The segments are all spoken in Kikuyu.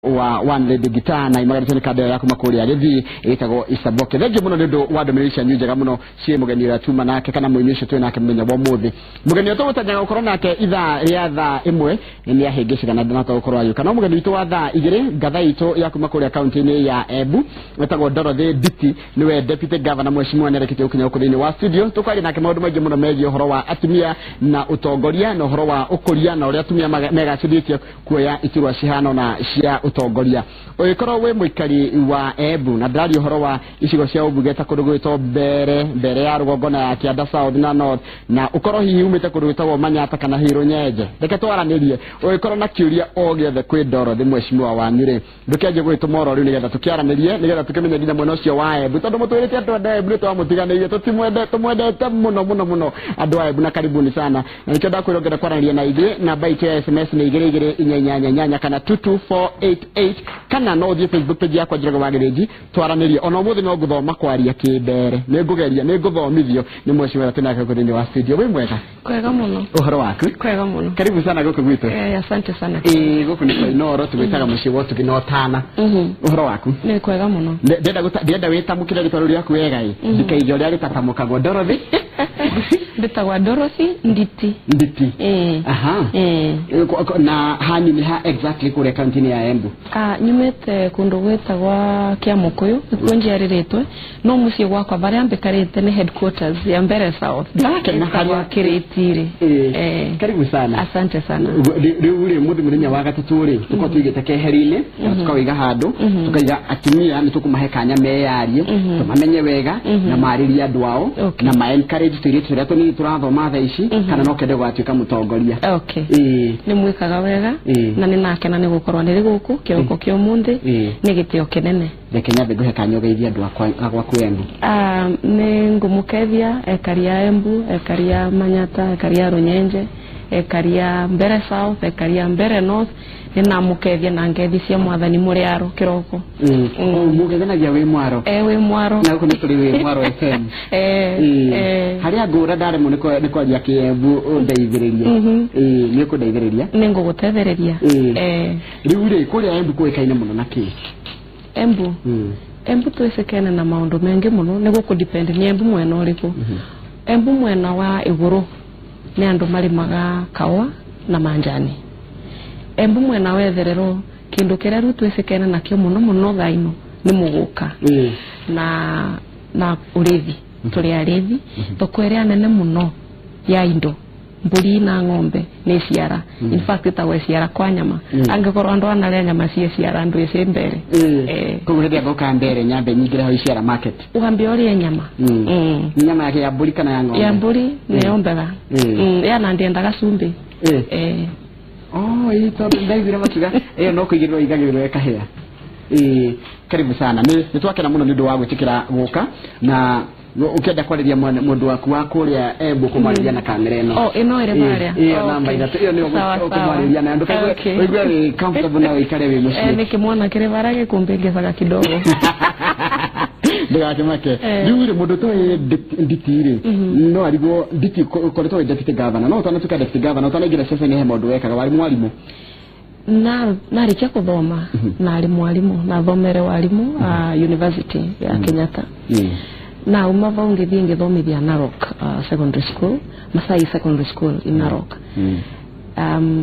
Wa One Lady Guitar na imagarĩtwo nĩ kanda ĩyo ya kuma kũrĩa gĩthii ĩtagwo Isaboke. Thengiũ mũno nĩ ũndũ wa ndũmĩrĩri cianyu njega mũno ciĩ mũgeni ũrĩa tuma nake kana mũini ũcio twĩ nake mũthenya wa ũmũthĩ. Mũgeni ũrĩa tũgũtanyaga gũkorwo nake ithaa rĩa thaa 1 nĩ ahĩngĩcĩka na ndanahota gũkorwo agĩũka, no mũgeni witũ wa thaa 2, ngatha itũ ya kuma kũrĩa kaunti-inĩ ya Embu, wetagwo Dorothy Nditi, nĩwe deputy governor, mheshimiwa, nĩarekĩtie gũkinya gũkũ thĩinĩ wa studio. Tũkwaria nake maũndũ maingĩ mũno megiĩ ũhoro wa atumia na ũtongoria na ũhoro wa ũkũria na ũrĩa atumia megacĩrithĩtie kuoya iturwa cihana na cia ũtongoria. Ũgĩkorwo wĩ mũikari wa Embu, na ndĩraria ũhoro wa icigo cia ũmbunge ta kũndũ gwĩtwo Mbere, Mbere ya rũgongo na ya kĩanda, South na North, na ũkorwo hihi umĩte kũndũ gwĩtagwo Manyata kana hihi Rũnyenje, reke twaranĩrie. Ũgĩkorwo na kĩũria o gĩothe kwĩ Dorothy, mheshimiwa wanyu rĩ, ndũkĩanjie gwĩtũma oro rĩu nĩgetha tũkĩaranĩrie, nĩgetha tũkĩmenye nginya mwena ũcio wa Embu, tondũ mũtwĩrĩte andũ a Embu nĩ twamũtiganĩirie. Tũtimwende, tũmwendete mũno mũno mũno andũ a Embu, na karibuni sana. Na nĩkĩo ndakwĩra ũngĩenda kwaranĩria na ithuĩ, namba itũ ya SMS nĩ 22488 kana 22488, kana no ũthiĩ Facebook page yakwa, Njoroge wa Gĩthĩnji, twaranĩrie. Ona ũmũthĩ no ngũthoma kwaria kĩmbere, nĩ ngũgeria, nĩ ngũthomithio nĩ mheshimiwa twĩ nake gũkũ thĩinĩ wa studio. Wĩ mwega? Kwega muno. Ũhoro waku? Kwega muno. Karibu sana gũkũ gwitũ. Asante sana. Ĩĩ, gũkũ nĩ kwa Inooro, tũgwĩtaga mũciĩ wa ũtugi na ũtana. Ũhoro waku? Nĩ kwega muno. Ndĩrenda wĩtamũkĩre rĩtwa rĩu rĩaku wega, ĩ ndikaige ũrĩa rĩtatamũkagwo. Dorothy? Mbĩtagwa Dorothy Nditi. Nditi. Eh. Aha. Eh. Na hanyu nĩ ha exactly kũrĩa kaunti-inĩ ya Embu? Ah, nyumĩte kũndũ gwĩtagwa Kĩamũkũyũ, nĩkuo njiarĩrĩtwe, no mũciĩ gwakwa barĩa mbĩkarĩte nĩ headquarters ya Mbere South. Ndakena. Ĩtagwa harĩa Kĩrĩtirĩ. Ĩĩ. Eh. Karibu sana. Asante sana. Rĩu rĩ, mũthĩ mũthenya wa gatatũ rĩ, tũkorwo tũigĩte keheri-inĩ kana tũkawĩiga handũ, tũkaiga atumia nĩ tũkũmahe kanya meyarie, tũmamenye wega na marĩrie andũ ao na ma encourage tũirĩtu tũrĩa tũnini tũrathoma thaa ici kana no kende gũgatuĩka mũtongoria. Okay. Ĩĩ. Nĩ mwĩkaga wega. Ĩĩ. Na nĩ nakena nĩ gũkorwo nĩrĩ gũkũ kĩroko kĩa ũmũthĩ. Ĩĩ. Nĩ gĩtĩo kĩnene. Reke nyambe ngũhe kanya ũgeithie andũ a gwaku Embu. Ah, nĩ ngũmũkethia ekari ya Embu, ekari ya Manyata, ekari ya Rũnyenje, ekari ya Mbere South, ekari ya Mbere North. Nĩ namũkethia na ngethi cia mwathani mũrĩ aro kĩroko. Mũgethanagia wĩ mwaro? E, wĩ mwaro. Na gũkũ nĩ tũrĩ wĩ mwaro FM. Eh, Ĩĩ. eh. Harĩa ngũra ndaremwo nĩ kwaria kĩembu, ũndeithĩrĩrie. Ĩĩ, nĩ ũkũndeithĩrĩria. Nĩ ngũgũtethereria. Ĩĩ. Eh. Rĩu rĩ, kũrĩa Embu kũĩkaine mũno na kĩ? Embu, Embu twĩcĩkene na maũndũ maingĩ mũno. Nĩ gũkũ depend nĩ Embu mwena ũrĩkũ. Embu mwena wa igũrũ nĩ andũ marĩmaga kaũa na manjani. Embu mwena wa etherero, kĩndũ kĩrĩa rĩu twĩcĩkene nakĩo mũno mũno thaa ino nĩ mũgũka na ũrĩthi. Tũrĩ arĩthi, thoko ĩrĩa nene mũno ya indo, mbũri na ng'ombe, nĩ ciara. In fact, ĩtagwo ciara kwa nyama. Angĩkorwo andũ anarĩa nyama cie ciara, andũ ĩci mbere. Eh. Koguo hĩndĩ ĩrĩa ngoka mbere, nyambe nyingĩre hau Iciara market. Ũgambia ũrĩe nyama. Nĩ nyama yake ya mbũri kana ya ng'ombe? Ya mbũri nĩyo mbega. Yana ndiendaga cumbĩ. Eh. Oh, ĩĩ, tondũ ndaiguire makiuga ĩyo no kũigĩrĩrwo igagĩrĩrwo ĩkahĩa. Ĩĩ, karibu sana. Nĩ twakena mũno nĩ ũndũ wa gwĩtĩkĩra gũka, na ũkĩenda kwarĩria mũndũ waku wa kũrĩa Embu, kũmwarĩria na kamera ĩno. Oh, ĩno ĩrĩ harĩa? Ĩyo Okay. namba 3 ĩyo nĩyo Sawa, sawa. ũkũmwarĩria nayo, ndũkaigue ũigue wĩ comfortable na ũikare wĩ Eh, mũciĩ. nĩ kĩmwana kĩrĩ bara gĩkũmbĩngĩcaga kidogo. Ndũgakĩmake. Eh. Rĩu rĩ, mũndũ ũtoĩ Nditi rĩ, no arigwo Nditi ũkoretwo wĩ deputy governor, no ũtanatuĩka deputy governor, ũtanaingĩra ciaca-inĩ, he maũndũ wekaga, warĩ mwarimũ. Na narĩkia gũthoma narĩ mwarimũ, nathomere warimũ university ya Kenyatta. Na uma vau ngĩthiĩ ngĩthomithia Narok Secondary School, Masai Secondary School in Narok.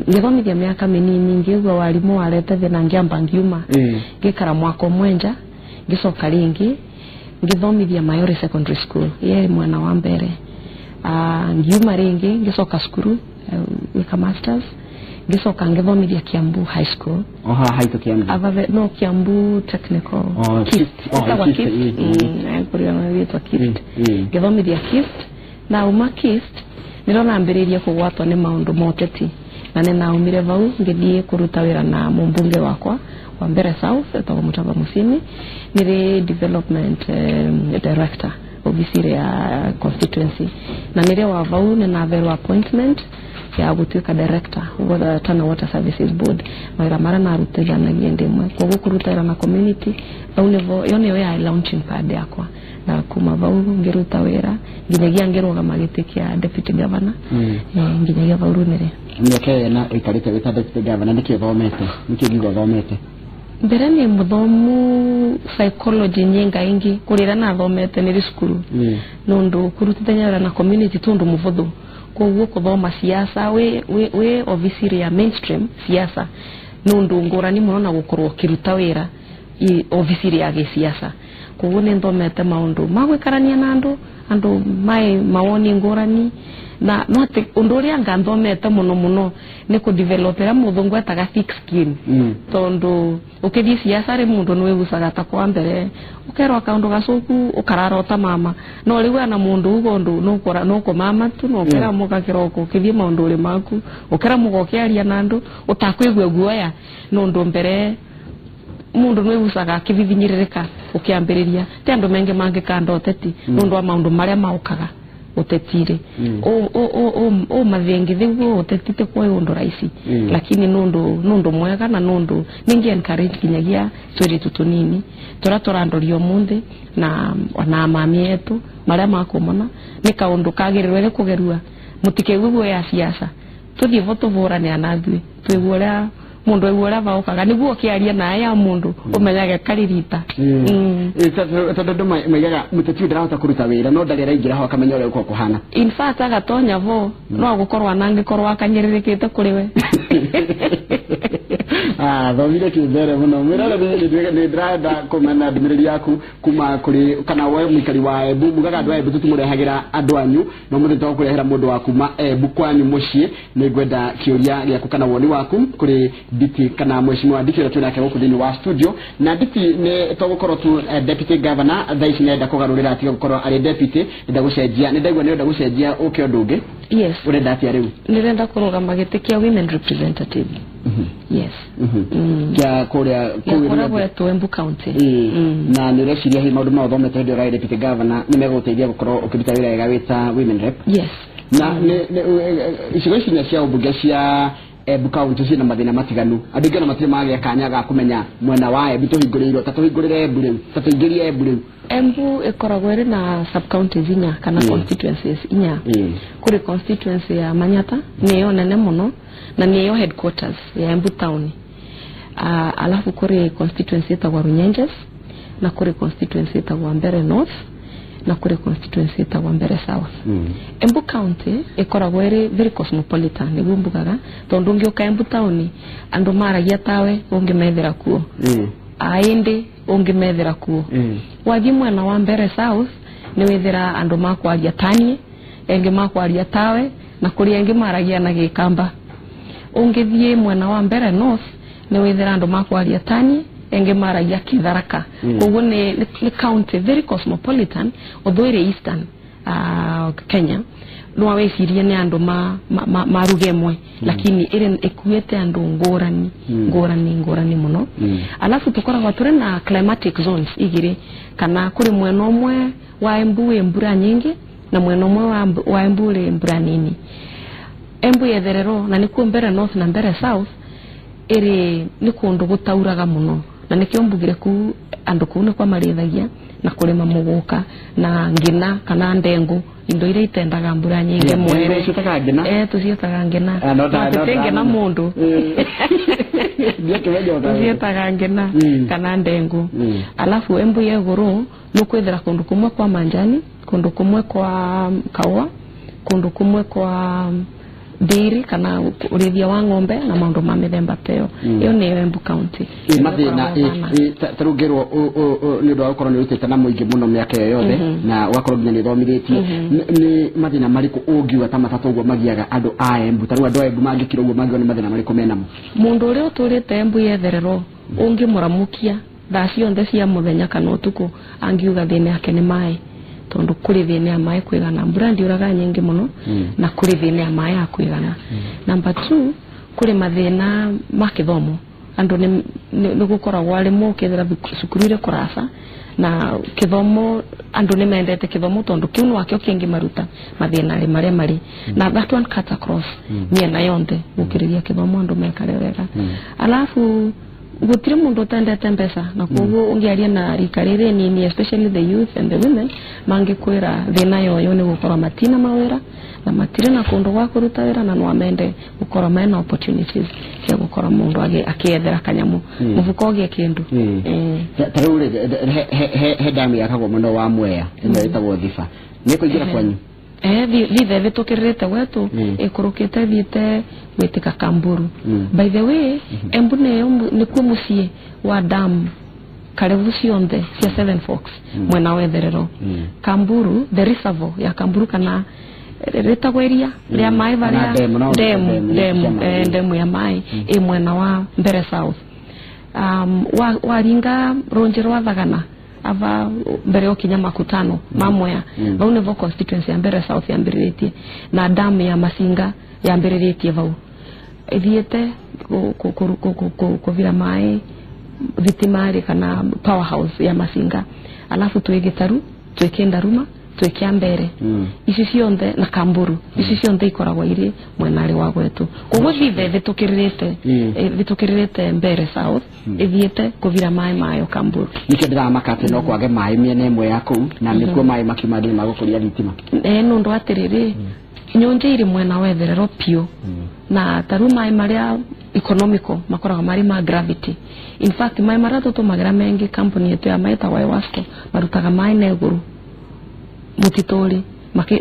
Ngĩthomithia mĩaka mĩnini, ngĩigua warimũ warete thĩna, ngĩamba ngiuma. Ngĩikara mwaka ũmwe nja, ngĩcoka rĩngĩ ngĩthomithia Mayori Secondary School yerĩ mwena wa mbere. Ngiuma rĩngĩ, ngĩcoka cukuru gwĩka masters, ngĩcoka ngĩthomithia Kiambu High School. O haha haitũ Kiambu? Avathe, no, Kiambu Technical. Oh, KIST. KIST. Oh, Ĩtagwa KIST, KIST. Kũrĩa ĩtwa KIST. Ngĩthomithia KIST, na uma KIST nĩrĩo nambĩrĩirie kũgwatwo nĩ maũndũ ma ũteti, na nĩ naumire vau ngĩthiĩ kũruta wĩra na mũmbunge wakwa wa Mbere South, etagwo Mutava Musini, nĩrĩ development director ofisi ya constituency, na nĩrĩo wa vau nĩ naverwo appointment ya gũtuĩka director wa Tana Water Services Board. Mawĩra marĩa narutithanagia ndĩ ĩmwe, koguo kũruta wĩra na community vau nĩvo ĩyo nĩyo ya launching pad yakwa, na kuma vau ngĩruta wĩra nginyagia ngĩrũgama gĩtĩ kĩa deputy governor. Nginyagia vau rĩu nĩrĩ Mĩaka ĩyo ĩna ũikarĩte wĩ ta deputy governor, nĩkĩ ũthomete? Nĩkĩ ngiuga ũthomete? Mbere ni muthomu psychology nyinga ingi kurira na thomete ni cukuru nundu kurutithania na community tundu muvuthu koguo kuthoma siasa we ofisi ya mainstream siasa nundu ngurani muno na gukorwo kiruta wira i ofisi ya gisiasa koguo ni nthomete maundu magwikarania na andu andu mai mawoni ngurani na no ati undu uria nganthomete muno muno ni ku developera muthungu etaga thick skin tondu ukithii siasa ri mundu ni wigucaga ta kwa mbere ukerwa kaundu gacuku ukararota mama no riu ana mundu ugo ndu nukora nuko mama tu no ukera muka kiroko ukithii maundu uri maku ukera muka ukiaria na andu utakwigua guoya nundu mbere mundu ni wigucaga akivithinyiririka ukiambiriria ti andu mengi mangikanda uteti nundu wa maundu maria maukaga utetire o mathengi thiguo utetite kwa undu raisi lakini nundu mwega na nundu ningi encourage kinyagia twiritu tunini tura turandorio munthi na ona mami yetu maria makumona ni kaundu kagirirwe ni kugerua mutikeguo ya siasa tuthie vo tuvurane anathue twiguo uria mundu aigua uria vaokaga niguo ukiaria nae ya mundu umenyage karirita tondu andu maigaga muteti ndarahota kuruta wira no ndari araingira ho akamenya uria gukorwo kuhana in fact agatonya vo no gukorwo anangikorwo akanyiririkite kuri we thomire kimbere muno mwirore ni ndĩrenda kũmenya ndũmĩrĩri yaku kuma kũrĩ kana we mũikari wa Embu mugaga andũ a Embu tũtimũrehagĩra andũ anyu no mũthĩ tũkũrehera mũndũ wa kuma Embu kwanyu mũciĩ nĩ ngwenda kĩũria gĩaku kana woni waku kũrĩ Nditi kana mheshimiwa Nditi ũrĩa twĩ nake gũkũ thĩinĩ wa studio na Nditi nĩ tũgũkorwo tu deputy governor thaa ici nĩarenda kũgarũrĩra atige gũkorwo arĩ deputy nĩenda gũcenjia nĩ ndaigua nĩũrenda gũcenjia ũke ũndũ ũngĩ. Yes. Ũrenda atĩa rĩu? Nĩrenda kũrũgama gĩtĩ kĩa women representative. Yes. Kĩa kũrĩa kũrĩa gwetwo Embu County. Na nĩ ũreciria hihi maũndũ maya ũthomete hĩndĩ ĩyo ũrarĩ deputy governor nĩ megũgũteithia gũkorwo ũkĩruta wĩra wega wĩ ta women rep? Yes. Na icigo ici cia ũmbunge cia Embu County ciĩna mathĩna matiganu andũ aingĩ ona matirĩ magĩa kanya ga kũmenya mwena wa Embu tũhingũrĩirwo ta tũhingũrĩre Embu rĩu ta tũingĩrie Embu rĩu. Embu ĩkoragwo ĩrĩ na sub counties inya kana constituencies inya. Kũrĩ constituency ya Manyata nĩyo nene mũno na nĩyo headquarters ya Embu town. Alafu kũrĩ constituency ĩtagwo Runyenjes na kũrĩ constituency ĩtagwo Mbere North na kũrĩ constituency ĩtagwo Mbere South. Embu County ĩkoragwo ĩrĩ very cosmopolitan nĩguo mbugaga tondu ũngĩũka Embu town andũ maragia tawe ũngĩmethera kuo aindi ũngĩmethera kuo wathiĩ mwena wa Mbere South nĩ wĩthera andũ makwaria tanie engĩ makwaria tawe na kũrĩ engĩ maragia na gĩkamba ũngĩthiĩ mwena wa Mbere North nĩ wĩthera andũ makwaria tanie engĩ maragia kĩtharaka koguo nĩ county very cosmopolitan although ĩrĩ eastern Kenya no wecirie nĩ andũ ma ruga ĩmwe lakini ĩrĩ ĩkuĩte andũ ngũrani ngũrani ngũrani mũno. Alafu tũkoragwo tũrĩ na climatic zones igĩrĩ kana kũrĩ mwena ũmwe wa Embu wĩ mbura nyingĩ na mwena ũmwe wa Embu ũrĩ mbura nini. Embu yetherero na nĩkuo Mbere North na Mbere South ĩrĩ nĩ kũndũ gũtauraga mũno na nĩkĩo mbugire kuu andũ kuu nĩkwa marĩithagia na kũrĩma mũgũka na ngina kana ndengu indo iria itendaga mbura nyingĩ mwere tũciĩtaga ngina tũtingĩ mũndũ tũciĩtaga ngina kana ndengu. Alafu Embu ya igũrũ nĩũkwĩthĩra kũndũ kũmwe kwa manjani kũndũ kũmwe kwa kaũa kũndũ kũmwe kwa dairy kana ũrĩithia wa ng'ombe na maũndũ ma mĩthemba ta ĩyo. Ĩyo nĩyo Embu County. Mathĩna ta rĩu ngĩrwo nĩ ũndũ wa gũkorwo nĩ ũrutĩte na mũingĩ mũno mĩaka ĩyo yothe na ũgakorwo nginya nĩ ũthomithĩtie nĩ mathĩna marĩkũ ũngiuga ta matatũ ũguo magiaga andũ a Embu ta rĩu andũ a Embu mangĩkira ũguo mangĩona nĩ mathĩna marĩkũ menamo? Mũndũ ũrĩa ũtũrĩte Embu yetherero ũngĩmũramũkia thaa ciothe cia mũthenya kana ũtukũ angiuga thĩna yake nĩ maĩ tondu kuri thina ya maĩ kwigana mbura ndiuraga nyingi muno na kuri thina ya maĩ ya kwigana. Number 2 kuri mathina ma kithomo andu ni gukoragwo arimu ukethira cukuru ire kurasa na kithomo andu ni mendete kithomo tondu kiu nwakio kingi maruta mathina ri maria mari na that one cut across miena yonthe gukiriria kithomo andu mekare wega. Alafu Gutire mundu utendete mbeca na koguo ungiaria na rika riri nini, especially the youth and the women, mangikwira thina yoyo ni gukorwo matina mawira na matire na kundu gwa kuruta wira, na no amende gukorwo mena opportunities cia gukorwo mundu akiethera kanyamu mufuko ugie kindu. Ta riu ri he damu yakagwo muno wa Mwea ino itagwo Thiba ni kuingira kwanyu? Thithe vitukirite gwetu ikurukite thiite gwitika Kamburu. By the way, Embu nikuo mucii wa damu karibu cionthe cia Seven Forks mwena wa itherero. Kamburu, the reservoir ya Kamburu kana ritagwo iria ria mai varia demu ya mai i mwena wa Mbere South. Waringa runji rwa Thagana ava mbere okinya makutano ma Mwea, vau nivo constituency ya Mbere South yambiritie na damu ya Masinga yambiritie vau ithiete kuvira mai thitimari kana powerhouse ya Masinga, alafu twi Gitaru, twi Kindaruma, twi Kiambere, ici cionthe na Kamburu, ici cionthe ikoragwo iri mwenari wa gwetu. Koguo thithe vitukirite Mbere South ithiete kuvira mai mayo Kamburu. Nikio ndiramaka ati no kwage mai miena imwe ya kuu na nikuo mai makiuma ndini magukuria thitima. Nundu atiriri nyonje iri mwena wa itherero piu na taru mai maria economical makoragwo mari ma gravity. In fact mai maria tutumagira mengi company yetu ya mai tagwa Ewasco marutaga mai na iguru mutitori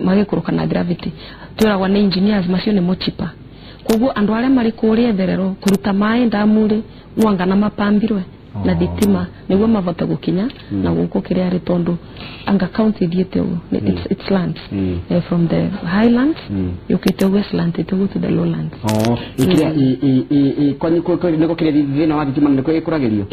magikuruka na gravity. Twiragwa ni engineers macio ni mochipa. Koguo andu aria mari kuria itherero kuruta mai ndamuri mwanga na mapambirwe na thitima niguo mavote gukinya na guku kiria ri tondu anga county thiete uguo it's land from the highlands yukite westland it go to the lowlands. Ikiria i kwanyu niko kiria thina wa thitima niko ikuragirio.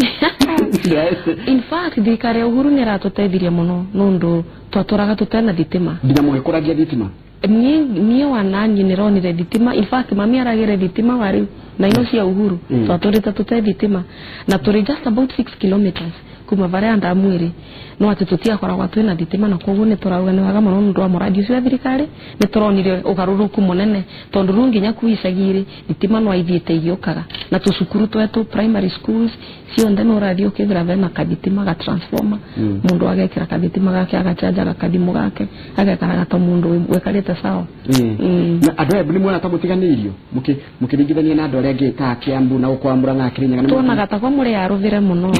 In fact thirikari ya Uhuru ni iratuteithirie muno nundu twaturaga tutena thitima nginya mugikuragia thitima. Nie wananyi nironire thitima. In fact mami aragire thitima wari na ino cia Uhuru twaturite tute thitima na turi just about 6 kilometers kuma varia ndamu iri no ati tutiakoragwa twina thitima, na koguo ni turauga ni wega muno nundu wa muradi ucio wa thirikari ni turonire ugaruruku munene tondu riu nginya kuu icagi-iri thitima no ithiite igiukaga na tucukuru twetu primary schools cionthe no urathii ukithira vena kathitima ga transformer, mundu agekira kathitima gake agachaja gakathimu gake agekaraga ta mundu wikarite sawa. Na andu aya ni mwona ta mutiganiirio mukiringithania na andu aria angi ta Kiambu na gukwa Murang'a Kirinyaga? Tuonaga ta kwa muri aruvire muno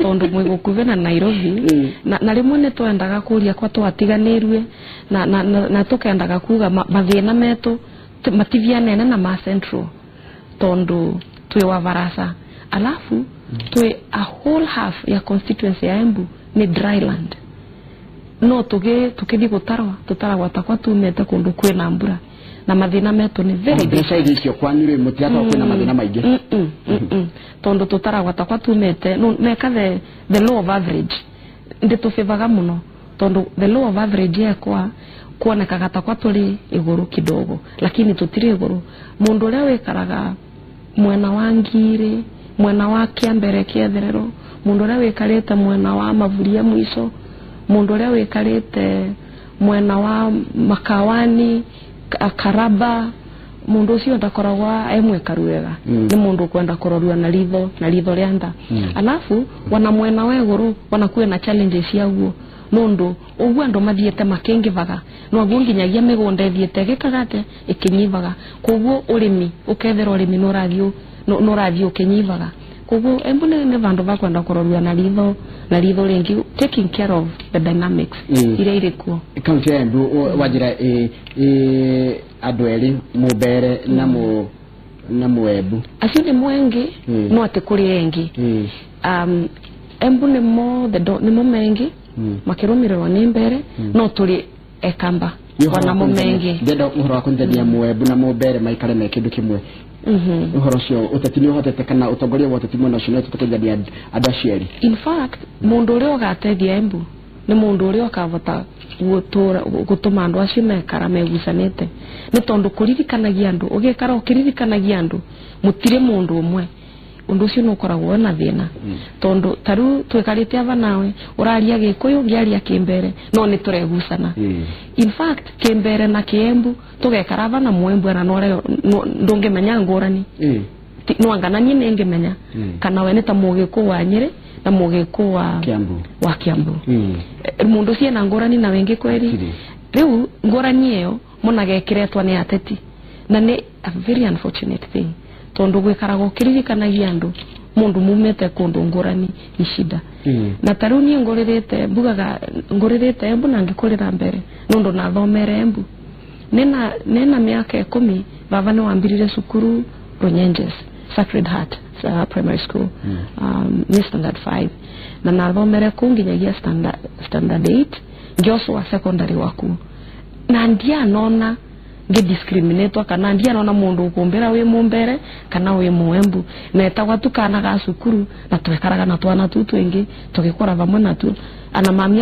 tondu mwi gukuvi na Nairobi na rimwe ni twendaga kuria kwa twatiganirwe na tukendaga kuga mathina metu mativianene na ma Central tondu twi wa varasa, alafu twi a whole half ya constituency ya Embu ni dryland. No tukithi gutarwa tutaragwa ta kwa tumete kundu kwina mbura na mathina metu ni very big. Mbeca icio kwanyu ri mutiatwa kwina mathina maingi? Tondu tutaragwa ta kwa tumete no meka the law of average nditubivaga muno tondu the law of average yakwa kuonekaga ta kwa turi iguru kidogo, lakini tutiri iguru. Mundu uria wikaraga mwena wa Ngiri, mwena wa Kiambere kietherero, mundu uria wikarite mwena wa Mavuria mwico, mundu uria wikarite mwena wa Makawani, Karaba, mundu ucio ndakoragwa e mwikaru wega, ni mundu kwenda kurorua na ritho na ritho ria nda. Alafu wana mwena wa iguru wana kwina challenges ciaguo nundu uguo andu mathiete makingivaga no guo nginyagia migunda ithiete gikagate ikinyivaga, koguo urimi ukethera urimi no rathio ukinyivaga. Koguo Embu ni vandu va kwenda kurorua na ritho na ritho ringi, taking care of the dynamics iria iri kuo. Kaunti ya Embu wajira andu eri Mubere na Muembu acio ni mwengi no ati kuri engi. Embu nimo nimo mengi makirumirirwo ni Mbere no turi Ekamba wana mo mengi. Ndenda uhoro wa kunjania Muembu na Mubere maikare me kindu kimwe. Uhoro ucio uteti ni uhotete kana utongoria wa uteti mwena ucio ni uhotete kunjania andu acio eri? In fact mundu uria ugateithia Embu ni mundu uria ukavota gutuma andu acio mekara megucanite, ni tondu kuririkanagia andu ugikara ukiririkanagia andu mutire mundu umwe undu ucio nukoragwo na thina tondu taru twikarite ava nawe uraria Gikuyu ngiaria Kimbere no ni turegucana. In fact Kimbere na Kiembu tugekara ava na Muembu na ndungimenya ngurani. No anga na niĩ nĩngĩmenya kana we nĩ ta mũgĩkũ wa Nyĩrĩ na mũgĩkũ wa Kiambu. Wa Kiambu. Mũndũ ciena ngũrani na wĩngĩ kweri. Rĩu ngũrani ĩyo mũnagekiretwo nĩ ateti na nĩ a very unfortunate thing tondu gwikaragwo kiririkanagia andu mundu mumete kundu ngurani ni shida. Na taru nie nguririte mbugaga nguririte Embu na ngikurira mbere nundu nathomere Embu nena miaka 10 baba ni wambirire cukuru Runyenjes Sacred Heart Primary School, ni standard 5 na nathomere kuu nginyagia standard 8 ngiocoa secondary waku na ndianona ngidiscriminatwa kana ndianona mundu ukumbira wi mumbere kana wi muembu na etagwa tukana ga cukuru na twekaraga na twana tu twingi tugikora vamwe natuo ana mami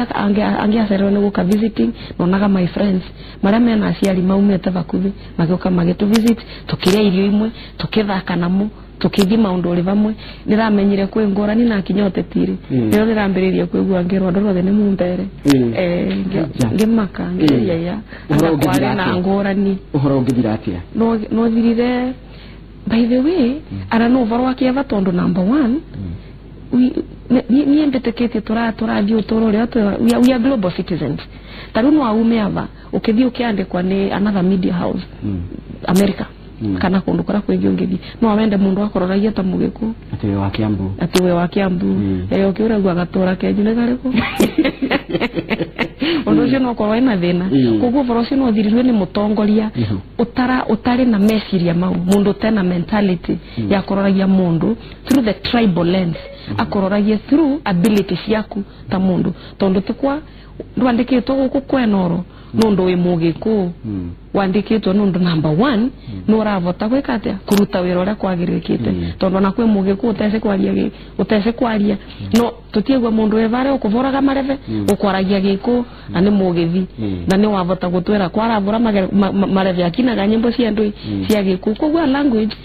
ange acererwo ni guka visiting nonaga my friends maria mena aciari maumite bakuthi magioka magitu visit tukiria irio imwe tukithaka namo tukithi maundu uri vamwe niramenyire kwi ngurani na kinya utetiri niro nirambiririe kwigua ngirwa andu othe ni mumbere ngimaka ngiria ya kwari na ngurani uhoro ungithira atia no thirire by the way ara no uvoro wa kieva tondu number 1 ni mbeteketie turathi utoro uria we are global citizens taru no aume ava ukithi ukiandikwa ni another media house America kana kundu kura kwingi ungithi no awende mundu akororagia ta mugiku ati we wa Kiambu ati we wa Kiambu ukiuragua gatura kenyu ni gariku undu ucio no korwo ina thina koguo uvoro ucio no thirirwe ni mutongoria utari na meciria mau mundu tena mentality ya kororagia mundu through the tribal lens akororagia through ability ciaku ta mundu tondu tikwa ndwandikitwo guku kwenoro nundu wi mugiku wandikitwo nundu number 1 nuravota gwika atia kuruta wira uria kwagirikite tondu ona kwi mugiku utece kwaria gi utece kwaria no tutiegwa mundu we vare ukuvoraga mareve ukwaragia giku na ni mugithi na ni wavota gutwira kwaravura mareve akinaga nyimbo cia andu cia giku koguo language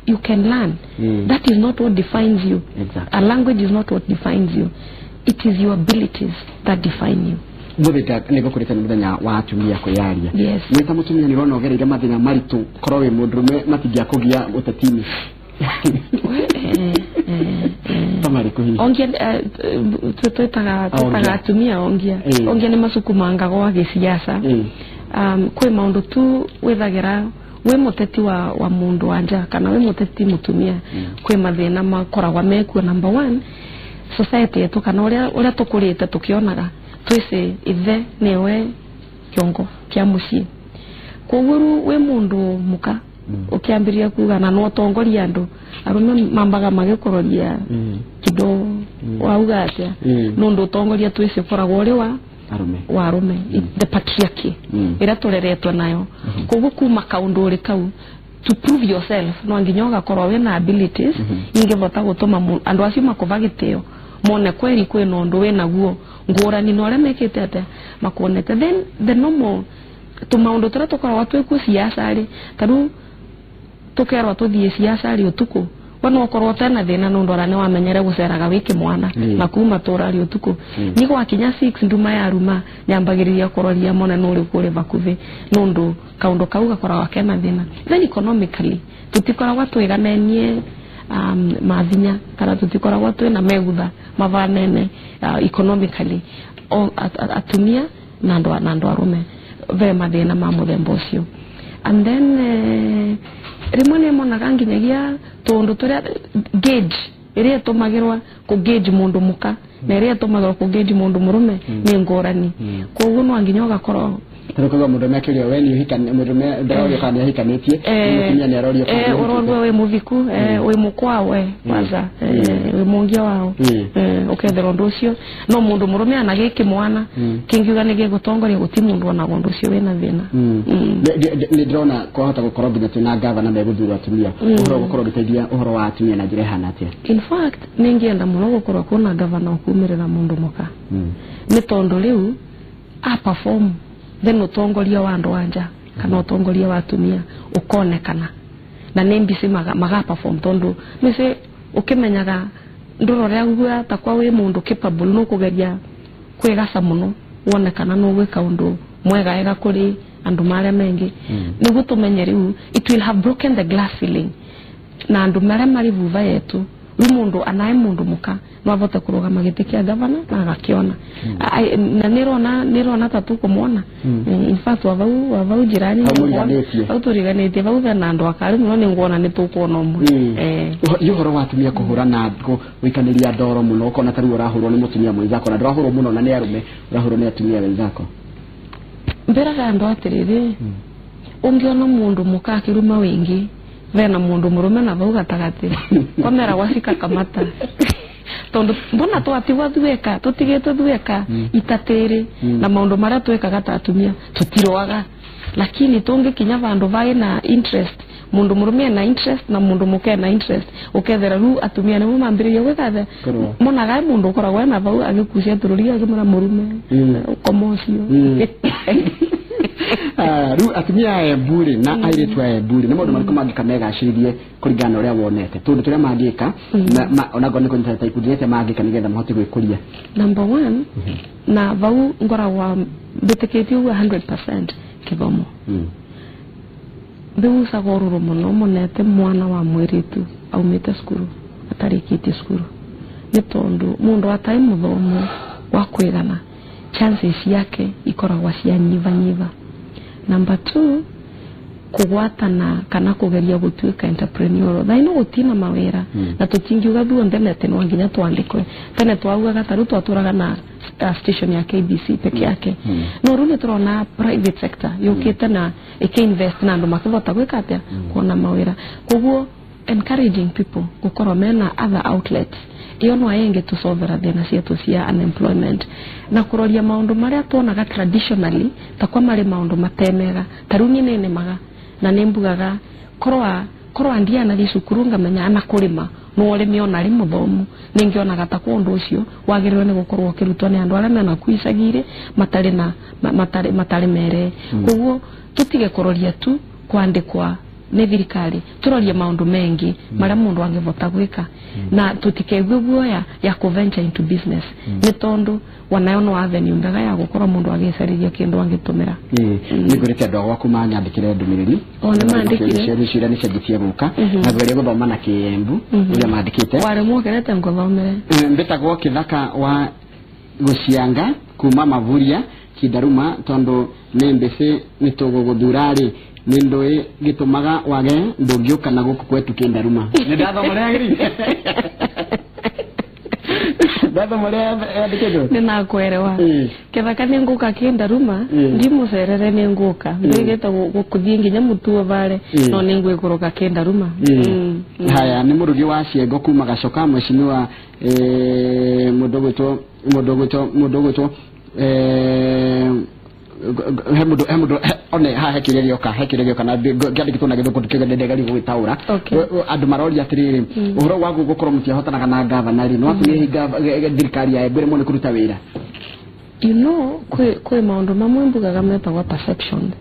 you can learn. That is not what defines you. Exactly. A language is not what defines you, it is your abilities that define you. Muthika ni gukurite ni muthenya wa atumia kwiyaria. Yes. Ni ta mutumia ni rona ugereire mathina maritu korwo wi mundurume matingiakugia utetini. Ongia twetaga atumia ongia ongia ni masukumanga gwa giciaca. Kwi maundu tu withagira wi muteti wa mundu wa nja kana wi muteti mutumia kwi mathina makoragwa mekuo. Number 1 society yetu kana uria tukurite tukionaga twise ithe niwe kiongo kia mucii koguo wi mundu muka ukiambiria kuga na no tongoria andu arume mambaga magikororia kido wauga atia nundu utongoria twise koragwo uri wa arume wa arume the patriarchy ira tureretwo nayo koguo kuma kaundu uri kau to prove yourself no nginya ugakorwo wina abilities ingivota gutuma andu acio makuva gitio mone kweri kwina undu wina guo ngurani na uria mekite atia makuonete. Then the normal tumaundu turia tukoragwo twikuo ciaca ri taru tukerwa tuthie ciaca ri utuku we no ukorwo tena thina nundu ara ni wamenyere guceraga wi kimwana na kuma tura ri utuku ni gwakinya 6 nduma ya ruma nyambagiriria kuroria mone nuri kuri bakuthi nundu kaundu kau gakoragwo kena thina. Then economically tutikoragwo twiganenie mathinya kana tutikoragwo twina megutha mavanene economically atumia na andu arume ve mathina ma muthemba ucio. And then rimwe ni monaga nginyagia tundu turia gauge iria tumagirwa ku gauge mundu muka na iria tumagirwa ku gauge mundu murume ni ngurani koguo no nginya ugakorwo Turukaga mundu mekirio we ni uhikani mundu me ndarorio kana ni ahikanitie mutumia ni arorio kana urorwo we muviku we mukwa we kwanza we mungia wao ukethera undu ucio no mundu murume ana giki mwana kingiuga ni gigutongoria guti mundu ona undu ucio wina thina. Ni ndirona kwahota gukorwo nginya twina gavana meguthura atumia uhoro gukorwo giteithia uhoro wa atumia na njira ihana atia. In fact ningienda muno gukorwo kuna gavana ukumirira mundu muka ni tondu riu a perform then utongoria wa andu anja kana utongoria wa atumia ukonekana na nĩ mbici maga perform tondu nĩci ukimenyaga ndurore gua ta kwa wi mundu capable no kugeria kwigaca muno wonekana no gwika undu mwega ega kuri andu maria mengi niguo tumenye riu it will have broken the glass ceiling. Na andu maria mari vuva yetu ri mundu anae mundu muka no avote kurugama giti kia gavana na agakiona. Na nirona ta tukumwona. In fact wavau jirani au turiganitie vau na andu akari muno ni nguona ni tukuona umwe. Iyo horo wa atumia kuhurana guikaniria ndoro muno ukona ta riu urahurwo ni mutumia mwenzako na ndurahurwo muno na ni arume urahurwo ni atumia wenzako. Mberaga andu atiriri ungiona mundu muka akiruma wingi vena mundu murume na vau gatagati kwamera gwacika kamata tondu mbona twatigwa thueka tutigetwo thueka itatiri na maundu maria twekaga ta atumia tutiroaga lakini tungikinya vandu vai na interest mundu murume na interest na mundu muke na interest ukethera ru atumia nimo mambiriria gwikathe monaga mundu ukoragwo na vau agikucia tururi akimura murume ukoma ucio. Riu atumia a Embu ri na airitu a Embu ri ni maundu mariku mangika megacĩririe kũringana na ũrĩa wonete tondũ tũrĩa mangĩka ona ngorwo nĩ kũnyitana ta ikundi atĩa mangĩka nĩgetha mahote gwĩkũria? Number 1 na vau ngoragwa mbĩtĩkĩtie ũguo 100% kĩthomo. Mbiucaga ũrũrũ mũno monete mwana wa mwĩrĩtu aumĩte cukuru atarĩkĩtie cukuru nĩ tondũ mũndũ atarĩ mũthomo wa kwĩgana chances yake ikoragwa cia nyiva nyiva. Number 2 kugwatana kana kugeria gutuika entrepreneur thaino gutina mawira na tutingiuga thuonthe nete no nginya twandikwe tene twaugaga taru twaturaga na station ya KBC peke yake. No riu nĩ private sector yukite na ikiinvest na andu makivota gwika atia kuona mawira. Koguo encouraging people gukorwo mena other outlets iyo no ayenge tusovera thina cietu cia unemployment na kuroria maundu maria tuonaga traditionally ta kwa mari maundu matemega ta riu ni nĩmaga na nĩ mbugaga korwa ndiana thi cukuru ngamenya ana kurima no urimi ona ri muthomu ningionaga ta kwa undu ucio wagiriirwo ni gukorwo ukirutwo ni andu aria mena ku icagi-iri matari na matari mere. Koguo tutige kuroria tu kwandikwa ni thirikari turorie maundu mengi maria mundu angivota gwika na tutikegue guoya ya ku venture into business ni tondu wanayo no avenue mbega ya gukorwo mundu agicariria kindu angitumira. Ni ngurite andu agwaku manyandikire ndumiriri o ni mandikire ciria ni cianjitie guka na ngwerie guthoma na Kiembu uria mandikite wari mwokerete nguthomere. Mbitagwo Kithaka wa Gucianga kuma Mavuria Kindaruma tondu ni mbici ni tuguguthura ri ni ndui gitumaga wage ndungiuka na guku kwetu Kindaruma. Ni ndathoma uria agirire ndathoma uria yandikitwo ni nakwerewa Kithaka ni nguka Kindaruma ndimucerere ni nguka mbigite gukuthie nginya mutuo vare no ni ngwikuruka Kindaruma. Haya ni murugi wa Ciengo kuma Gacoka mheshimiwa mundu gwitwo hemudu one ha hekire gioka na ngĩandĩkĩtwo na gĩthũngũ ndĩkĩgeria gwĩtaũra andũ maroria atĩrĩrĩ ũhoro wa gũkorwo mũtiahotanaga na gavana rĩ no atũmie thirikari ya Embu ĩremwo nĩ kũruta wĩra. You know kwi maundu mamwe mbugaga metagwo perception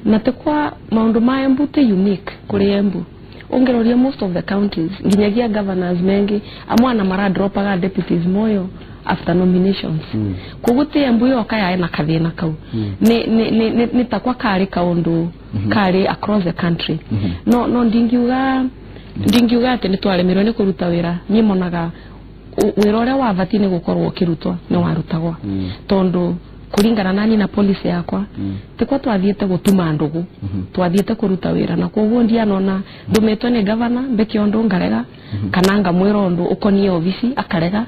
na ti kwa maundu ma Embu ti unique kuri Embu ungiroria most of the counties nginyagia governors mengi amwe na maradropaga deputies moyo after nominations. Koguo ti Embu yoka yae na kathina kau ni takwa kari kaundu kari across the country. No ndingiuga ati ni twaremirwo ni kuruta wira ni monaga wira uria wabati ni gukorwo ukirutwo ni warutagwa tondu kuringana nani na policy yakwa tikwa twathiete gutuma ndugu twathiete kuruta wira na koguo ndianona ndumitwe ni governor mbeke undu ngarega kana ngamwira undu ukonie ofisi akarega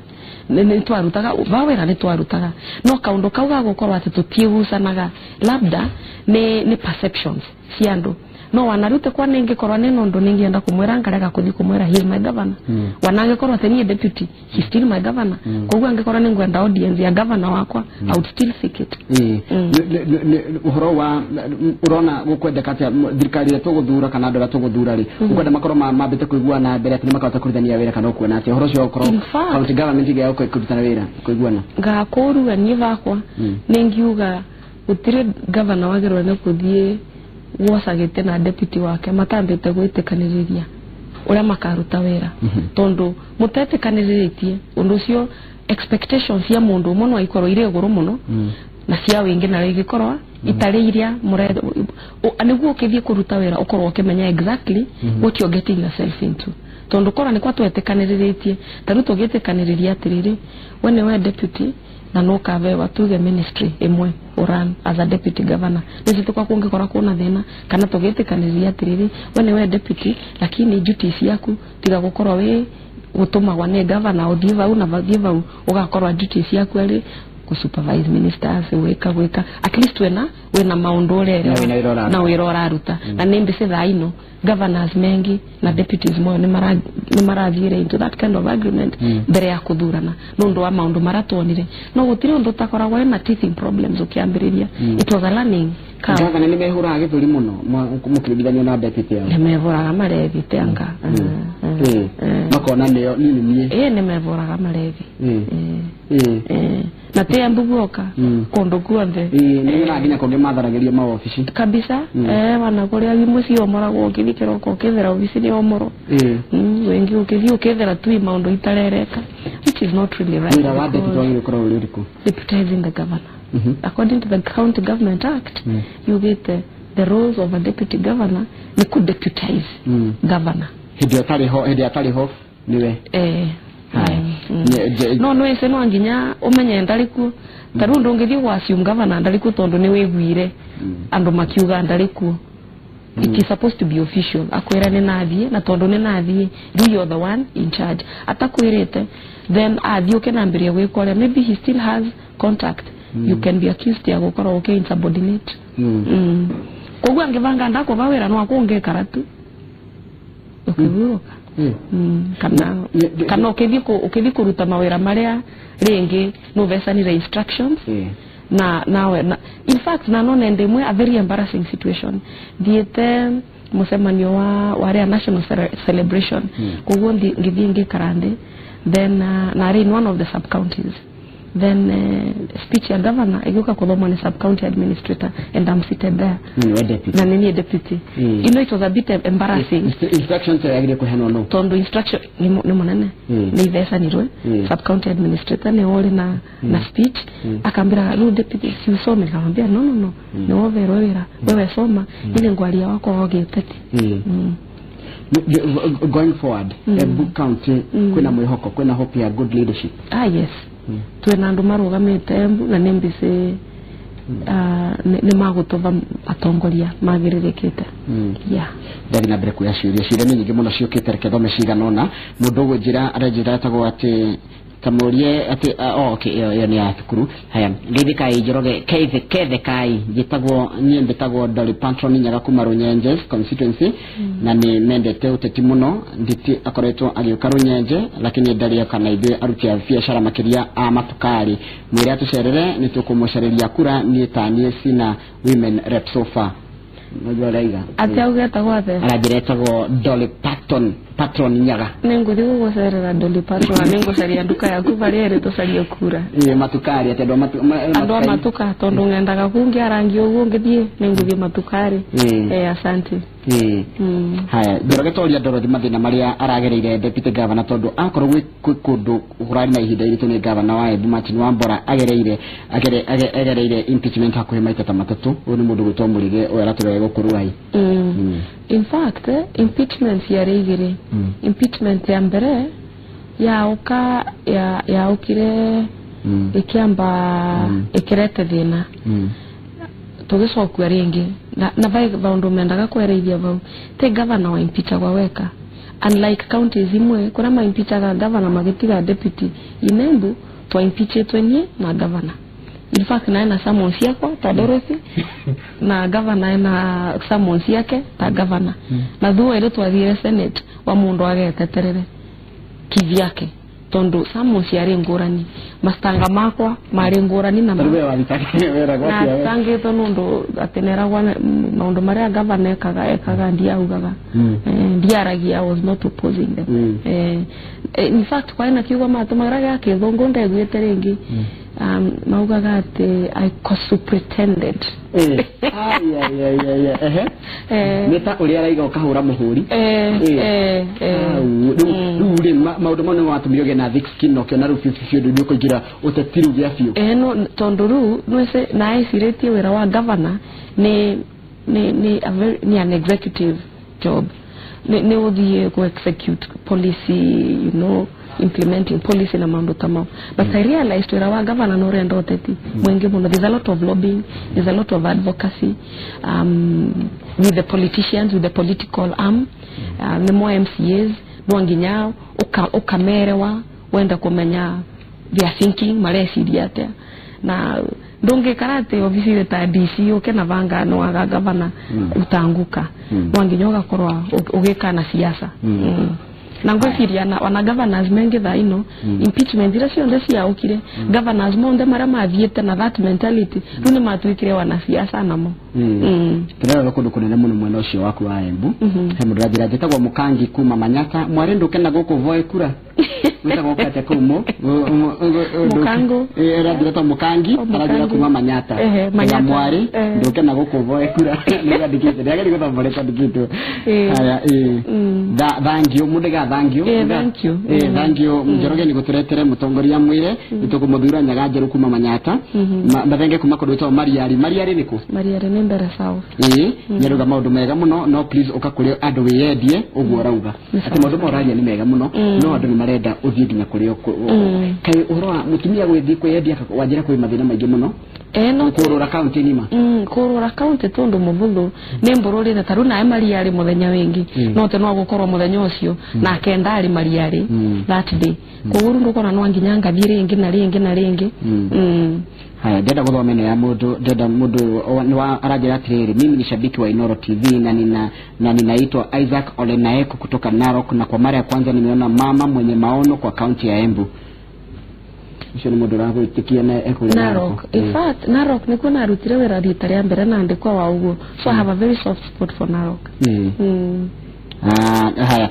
ni twarutaga ba wira ni twarutaga no kaundu kau ga gukorwo ati tutiegucanaga labda ni perceptions cia andu no wanarute kwa ningikorwo ni nundu ningienda kumwira ngarega kuthi kumwira he is my governor. Wanangikorwo ati ni deputy he is still my governor. Koguo angikorwo ni ngwenda audience ya governor wakwa I would still seek it. Uhoro wa urona gukwendeka atia thirikari ĩrĩa tũgũthura kana andũ arĩa tũgũthura rĩ ukwenda makorwo mambĩte kũiguana mbere atĩ nĩmakahota kũrutithania wĩra kana ũkuona atĩa ũhoro ũcio ũkorwo county government ĩgĩa kũrutana wĩra kũiguana ngakũruga niĩ bakwa nĩngiuga gũtirĩ governor wagĩrĩirwo nĩ kũthiĩ gwocagĩte na deputy wake matambĩte gwĩtĩkanĩrĩria ũrĩa makaruta wĩra tondu mutetĩkanĩrĩtie ũndũ ũcio expectations cia mũndũ ũmwe no ikorwo irĩ igũrũ mũno Na cia wingi na igikorwa itari iria muretha niguo ukithie kuruta wira ukorwo ukimenya exactly what you're getting yourself into. Tondu korwa ni kwa twetikaniritie ta riu tugitikaniriria atiriri we ni we deputy na no kavewa tuge ministry imwe uran as a deputy governor nisi tukwa kungikora kuna thina kana tugitikaniriria atiriri we ni we deputy lakini duties yaku tiga gukorwa wi gutumagwa ni governor uthie vau na vathie vau ugakorwa duties yaku ari ku supervise ministers weka at least wena maundu urere na wira uraruta. Na nimbi thaa ino governors mengi na deputies moyo ni marathiire into that kind of agreement mbere ya kuthurana nundu wa maundu maratwonire no gutiri undu utakoragwo na teething problems ukiambiriria. It was a learning curve. Governor ni mehuraga githuri muno mukirigithanio na deputy yao. Ni mehuraga marethi tenga makona nio ni nie ni mehuraga marethi na te ambuguoka kundu kuothe ni na nginya kungi matharagirio maobici kabisa. Wana kuria mucii omoragwo ukithi kiroko ukithera obici ni omoro wengi ukithi ukithera tu maundu itarereka, which is not really right. Wira wa deputy wagire gukorwo uri uriku? Deputizing the governor. According to the County Government Act, you get the roles of a deputy governor ni ku deputize governor. Hindi atari ho niwe no no ese no nginya umenye ndariku ta riu ndungithie gwa assume governor ndariku tondu ni wiguire andu makiuga ndariku. It is supposed to be official. Akwira ni nathie na tondu ni nathie riu you're the one in charge. Atakwirite then athie ukinambiria gwika uria maybe he still has contact. You can be accused ya gukorwo uki insubordinate. Koguo angivanga ndakova wira no akungikara tu ukivuka. Kana ukithi kuruta mawira maria ringi no vesanire instructions. Na nawe na, in fact na none ndimwe a very embarrassing situation thiete mucemanio wa waria national celebration koguo ngithie ngikara nthi then na in one of the sub counties then speech ya governor iguka kuthomwo ni sub county administrator and I'm seated there na nini deputy. You know it was a bit embarrassing. Instructions yagire kuhenwo no tondu instruction ni munene ni vesanirwe sub county administrator ni uri na speech akambira ru deputy si usome. Nikamwambia no no no ni woverwo wira wewe soma ile ngwaria wako wogiteti. Going forward, Embu County kwina mwihoko kwina hope ya good leadership. Yes. Twina andu marugamite Embu na nimbici ni magutova atongoria magiririkite. Yeah. Ndathi na mbere kuya ciuria ciuria ni nyingi muno ciukite reke thome cigana ona mundu ugunjira aranjira etagwo ati tamurie ati okay iyo ni ya thukuru. Haya ngithikai Njoroge kethe kai njitagwo nie mbitagwo Dolly Patron Nyaga kuma Runyenje constituency na ni mendete uteti muno nditi akoretwo agiuka Runyenje lakini ndari kana ithuĩ aruti a biacara makiria a matukari mwire atucerere ni tukumucereria kura ni ta nie sina women rep so far. Najua raiga ati augetagwo athe aranjira etagwo Dolly Patron Nyaga. Ninguthi gugucerera Dolly Patron ningucaria nduka yaku baria iri tucarie kura matukari ati andu a matuka tondu ngendaga kungi arangi uguo ngithie ninguthie matukari. Asante. Haya Njoroge toria Dorothy mathina maria aragereire deputy governor tondu akorwo gwi kundu kurari na ihinda iritu ni governor wa Embu Martin Wambora agereire impeachment hakuhi maita ta matatu. Uyu ni mundu gwitwo Murige uyu araturere guku Ruai. In fact impeachment yari igiri. Impeachment ya mbere yauka yaukire ikiamba ikirete thina tugicokua ringi na vai maundu mendaga kwereithia vau ti governor wa impeachagwa weka unlike counties imwe kuria ma impeachaga governor magitiga deputy. In Embu twa impeachetwe nie na governor. In fact na ena summons yakwa ta Dorothy na governor ena summons yake ta governor. Na thuo iri twathire senate wa mundu ageteterere kivyake tondu summons yari ngurani mastanga makwa mari ngurani na tangitwo nundu ateneragwa maundu maria governor ekaga ndiaugaga ndiaragia. I was not opposing them. In fact kwaina kiugo matumagira gya kithungu ndeguite ringi Maugaga ati I co-superintended. Nĩ ta ũrĩa araiga ũkahũra mũhũri. Rĩu rĩ maũndũ mau nĩmo matũmire ũgĩe na thick skin na ũkĩona rĩu biũ biũ nĩ ũkũingĩra ũteti rĩu gĩa biũ. No tondũ rĩu nwĩce na ecirĩtie wĩra wa governor nĩ nĩ an executive job. Nĩ ũthiĩ ku execute policy, you know, implementing policy na mambo tama. But I realized wĩra wa governor no ũrenda ũteti mwingĩ mũno. There's a lot of lobbying, there's a lot of advocacy with the politicians, with the political arm, nĩ mo MCAs no nginya ũkamerewa wenda kũmenya their thinking mareciria atĩa. Na ndũngĩkara atĩ obici ta DC ũke na vanga no waga governor utanguka. No nginya ũgakorwo ũgĩka na siasa. Na ngwĩciria na ona governors mengi thaa ino impeachment iria cionthe ciaũkire governors monthe maria mathiĩte na that mentality rĩu nĩ matuĩkire wanasiasa namo. Tũrerora kũndũ kũnene mũno mwena ũcio waku wa Embu. He mũndũ ũranjĩra njĩtagwo Mũkangi kuma Manyata. Mwarĩ ndũke na gũkũ voe kura. Wĩtagwo kate kũu Mũkango. Ũranjĩra ta Mũkangi aranjĩra kuma Manyata. Manyata mwarĩ ndũke na gũkũ voe kura. Nĩandĩkĩte ndĩrageria gũthoma ũrĩa kwandĩkĩtwo. Haya thank you mũndũ thank you. Thank you. Thank you Njoroge nĩ gũtũretere mũtongoria mwĩre nĩtũkũmũthura Nyaga Njerũ kuma Manyata. Mathenge kuma kũndũ gwĩtagwo Mariari. Mariari nĩ kũ? Mariari nĩ Mbere South. Nĩarauga maũndũ mega mũno no please ũka kũrĩ andũ wĩyendie ũguo ũrauga. Atĩ maũndũ mau ũraria nĩ mega mũno no andũ nĩ marenda ũthiĩ nginya kũrĩ kaĩ ũhoro wa mũtumia gwĩthiĩ kwĩyendia wanjĩra kwĩ mathĩna maingĩ mũno. No kũrũra kaunti ng'ima. Kũrũra kaunti tondũ mũbũthũ nĩ mbũrũrĩte ta rĩu nae Mariari mũthenya wĩngĩ no te no gũkorwo mũthenya ũcio nake ndarĩ Mariari that day. Koguo rĩu ndũkona no nginya ngathiĩ rĩngĩ na rĩngĩ na rĩngĩ. Haya ndenda gũthoma ĩno ya mũndũ ndenda mũndũ aranjĩra atĩrĩrĩ, mimi ni shabiki wa Inoro TV na ninaitwa Isaac Olenaeko kutoka Narok, na kwa mara ya kwanza nimeona mama mwenye maono kwa kaunti ya Embu. Ucio nĩ mũndũ ũragwĩtĩkia na ekũrĩa Narok. In fact Narok nĩkuo narutire wĩra rita rĩa mbere na ndĩkwa wa ũguo, so I have a very soft spot for Narok. Haya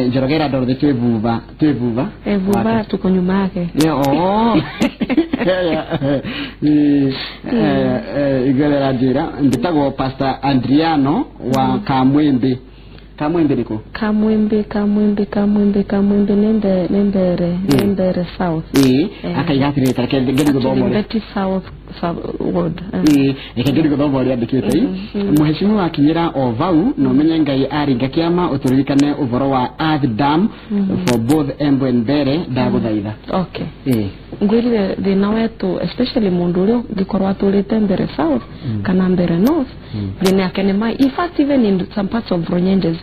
Njoroge ira Dorothy twĩ vuva vuva tuko nyuma yake. Igorera njĩra ndĩtagwo Pastor Andriano wa Kamwembe. Kamwembe nĩkũ? Kamwembe nĩ Mbere South. Akaiga atĩrĩrĩ ta reke ngerie gũthoma ũrĩa Mbeti South Ward. Reke ngerie gũthoma ũrĩa andĩkĩte. Mũheshimiwa akinyĩra o vau na ũmenye Ngai aringa kĩama ũtũririkane ũhoro wa Earth Dam for both Embu and Mbere ndagũthaitha. Okay. Ngwĩrire thĩna wetu especially mũndũ ũrĩa ũngĩkorwo atũrĩte Mbere South kana Mbere North thĩna yake nĩ maĩ. In fact even in some parts of Runyenjes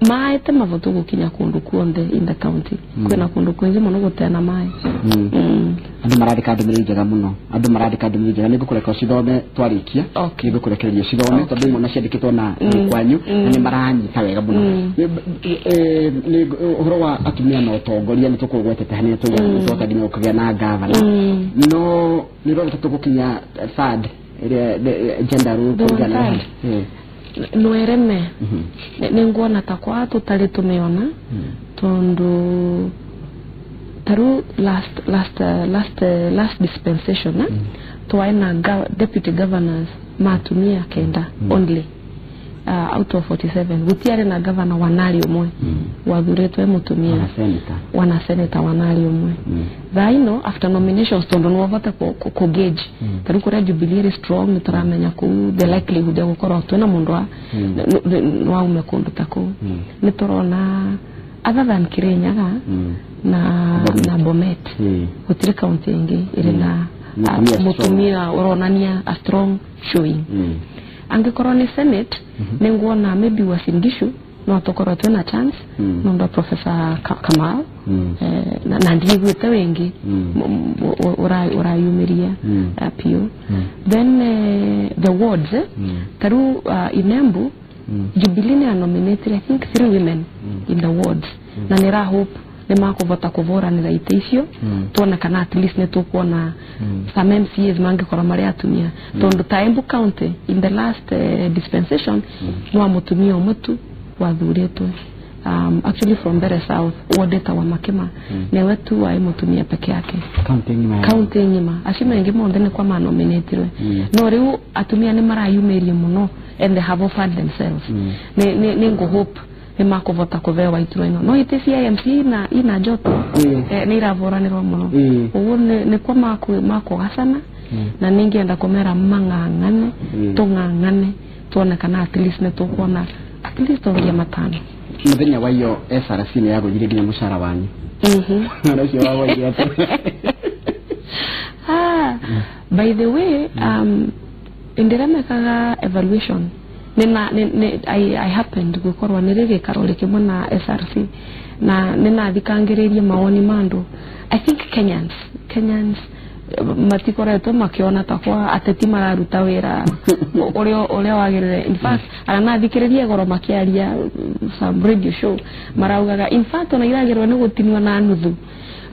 maĩ te mavotu gũkinya kũndũ kuonthe in the county. Kwĩna kũndũ kwingĩ mũno gũtena maĩ. Andũ marandĩka ndũmĩrĩri njega mũno. Andũ marandĩka ndũmĩrĩri njega nĩngũkũreka ũcithome twarĩkia. Nĩngũkũrekereria ũcithome tondũ imwe ciandĩkĩtwo na kwanyu na nĩ maranyita wega mũno. Nĩ ũhoro wa atumia na ũtongoria nĩ tũkũgwetete hanini tũgoka nginya gũkagĩa na gavana. No nĩ ũrona ta tũgũkinya third ĩrĩa gender role kũringana na Nwereme nĩ nguona ta kwa tũtarĩ tũmĩona tondũ taru last dispensation twaĩ na deputy governors matumia kenda only out of 47 gutiarĩ na governor wanari ũmwe wathurĩtwe mũtumia wana senator wanari ũmwe. Thaa ino after nominations tondũ nĩwavote ku gauge tarĩu kũrĩa Jubilee ĩrĩ strong nĩtũramenya kũu the likelihood ya gũkorwo twĩna mũndũ wa waume kũndũ ta kũu. Nĩtũrona other than Kirinyaga na Bomet gũtirĩ kaunti ĩngĩ ĩrĩ na mũtumia ũronania a strong showing. Angĩkorwo nĩ Senate nĩnguona maybe Uasin Gishu no tũkorwo twĩna chance nũndũ wa Professor Kamau na ndiiguĩte wĩngĩ ũrayumĩria piũ. Then the wards tarĩu in Embu Jubilee nĩ nominated I think 3 women in the wards na nĩra hope nĩ makũvota kũvũranĩra itĩ icio tuone kana at least nĩ tũkuona some MCAs mangĩkorwo marĩ atumia tondũ ta Embu County in the last dispensation no mũtumia ũmwe tu wathurĩtwe actually from Mbeere South, wodeta wa Makima, newe tu wa mutumia peke yake county ngima acio mengi monthe ni kwa manominatirwe. No riu atumia ni marayumirie muno and they have offered themselves. Ni ngo hope ni makuvota kuvewa iturwa ino no ite cia MC na ina joto ni iravoranirwo muno uguo ni kwa makugacana na ningienda kumera mang'ang'ane tung'ang'ane tuone kana at least ni tukuona at least ongia matano. Muthenya wa iyo SRC ni yagũthire nginya mũcara wanyu. Na ũcio wa waigire By the way, ndiremekaga evaluation nina I happened gukorwa nĩ gĩikaro rĩkĩmwe na SRC na nĩnathikangĩrĩrie mawoni ma andũ. I think Kenyans matikoretwo makiona ta kwa ateti mararuta wĩra ũrĩa wagĩrĩire. In fact aranathikĩrĩria goro makiaria some radio show maraugaga in fact ona iragĩrwo nĩ gũtinio na nuthu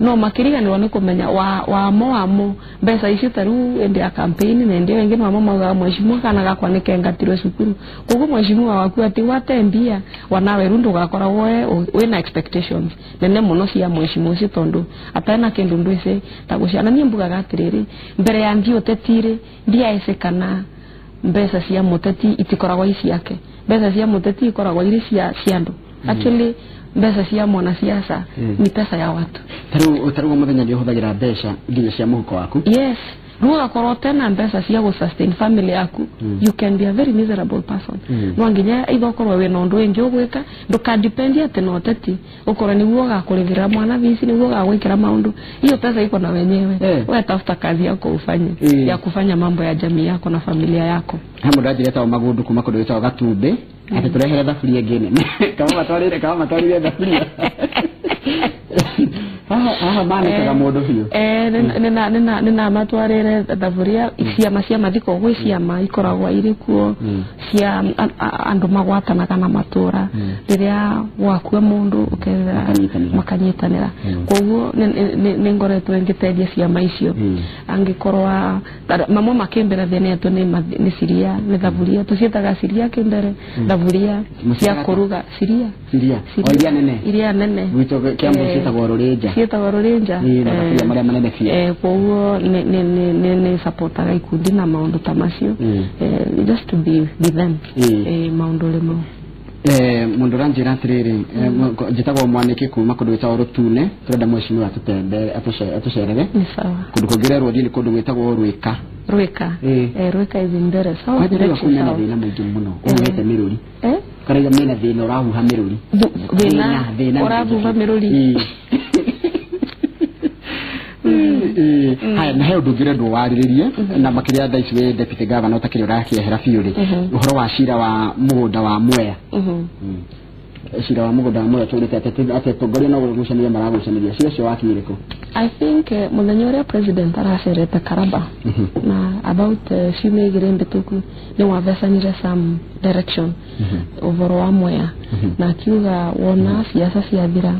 no makiriganirwo nĩ kũmenya wamo mbeca icio ta rĩu ĩndĩ ya campaign na ĩndĩ ĩyo ĩngĩ wamo maugaga mheshimiwa kana gakwa nĩ kengatirwe cukuru koguo mheshimiwa waku ati watembia wanawe rĩu ndũgakoragwo wĩna expectations nene mũno cia mheshimiwa ũcio tondũ atena kĩndũ ndwĩce ta gũciana. Niĩ mbugaga atĩrĩrĩ mbere ya thiĩ ũteti-rĩ ndiaĩce kana mbeca cia mũteti itikoragwo i ciake, mbeca cia mũteti ikoragwo irĩ cia andũ. Actually mbeca cia mwanasiasa ni pesa ya watu. Taru muthenya nĩ ũhũthagĩra mbeca nginya cia mũhuko waku. Yes, rĩu ũgakorwo tena mbeca cia gũ sustain family yaku. You can be a very miserable person. No nginya either ũkorwo wĩna ũndũ ũngĩ ũgwĩka ndũkadipendi atĩ na ũteti ũkorwo nĩguo ũgakũrĩhĩra mwana fees nĩguo ũgagwĩkĩra maũndũ. Hiyo pesa iko na wenyewe. Wewe tafuta kazi yako ufanye ya kufanya mambo ya jamii yako na familia yako. He mũndũ anjĩrĩte Magundu kuma kũndũ gwĩtagwo Gatumbĩ atĩ tũrehere thaburia ĩngĩ nene kama matwarĩre thaburia haha manĩkaga mũndũ biũ. Nĩna matwarĩre thaburia ciama cia mathiko gwĩ ciama ikoragwo irĩ kuo cia andũ magwatanaga na matũra rĩrĩa gwakua mũndũ ũkethera makanyitanĩra. Koguo nĩ ngoretwo ngĩteithia ciama icio angĩkorwo mamwe makĩmbĩra thĩna atũ nĩ ciria nĩ thaburia tũciĩtaga ciria kĩmbere thaburia cia kũruga ciria o iria nene iria nene gwitũ Kiambu ciĩtagwo rũrĩnja ciĩtagwo rũrĩnja. Mathaburia marĩa manene biũ. Koguo nĩ supportaga ikundi na maũndũ ta macio just to be with them maũndũ rĩmwe. Mũndũ ũranjĩra atĩrĩrĩ njĩtagwo Mwanĩki kuma kũndũ gwĩtagwo Rũtune tũrenda mheshimiwa atũcerere. Nĩ sawa. Kũndũ kũngĩ ũrerwo thiĩ nĩ kũndũ gwĩtagwo Rwĩka. Rwĩka Rwĩka is in Mbeere South. Kwanja kwĩna thĩna mũingĩ mũno ũhuhĩte mĩrũri. Karaiga mena thĩna ũrahuha mĩrũri. Thĩna ũrahuha mĩrũri. Haya na he ũndũ ũngĩ ũrendwo warĩrĩrie na makĩria thaa ici wĩ deputy governor ũtakĩrĩ ũrakĩehera biũ rĩ ũhoro wa cira wa mũgũnda wa Mwea. Cira wa mũgũnda wa Mwea tũrĩte atĩ atongoria no gũgucanĩria maragucanĩria cira ũcio wakinyire kũ? I think mũthenya ũrĩa president aracerete Karaba na about ciumia igĩrĩ mbĩtũku nĩ wavecanire some direction ũhoro wa Mwea na akiuga wona siasa ciathira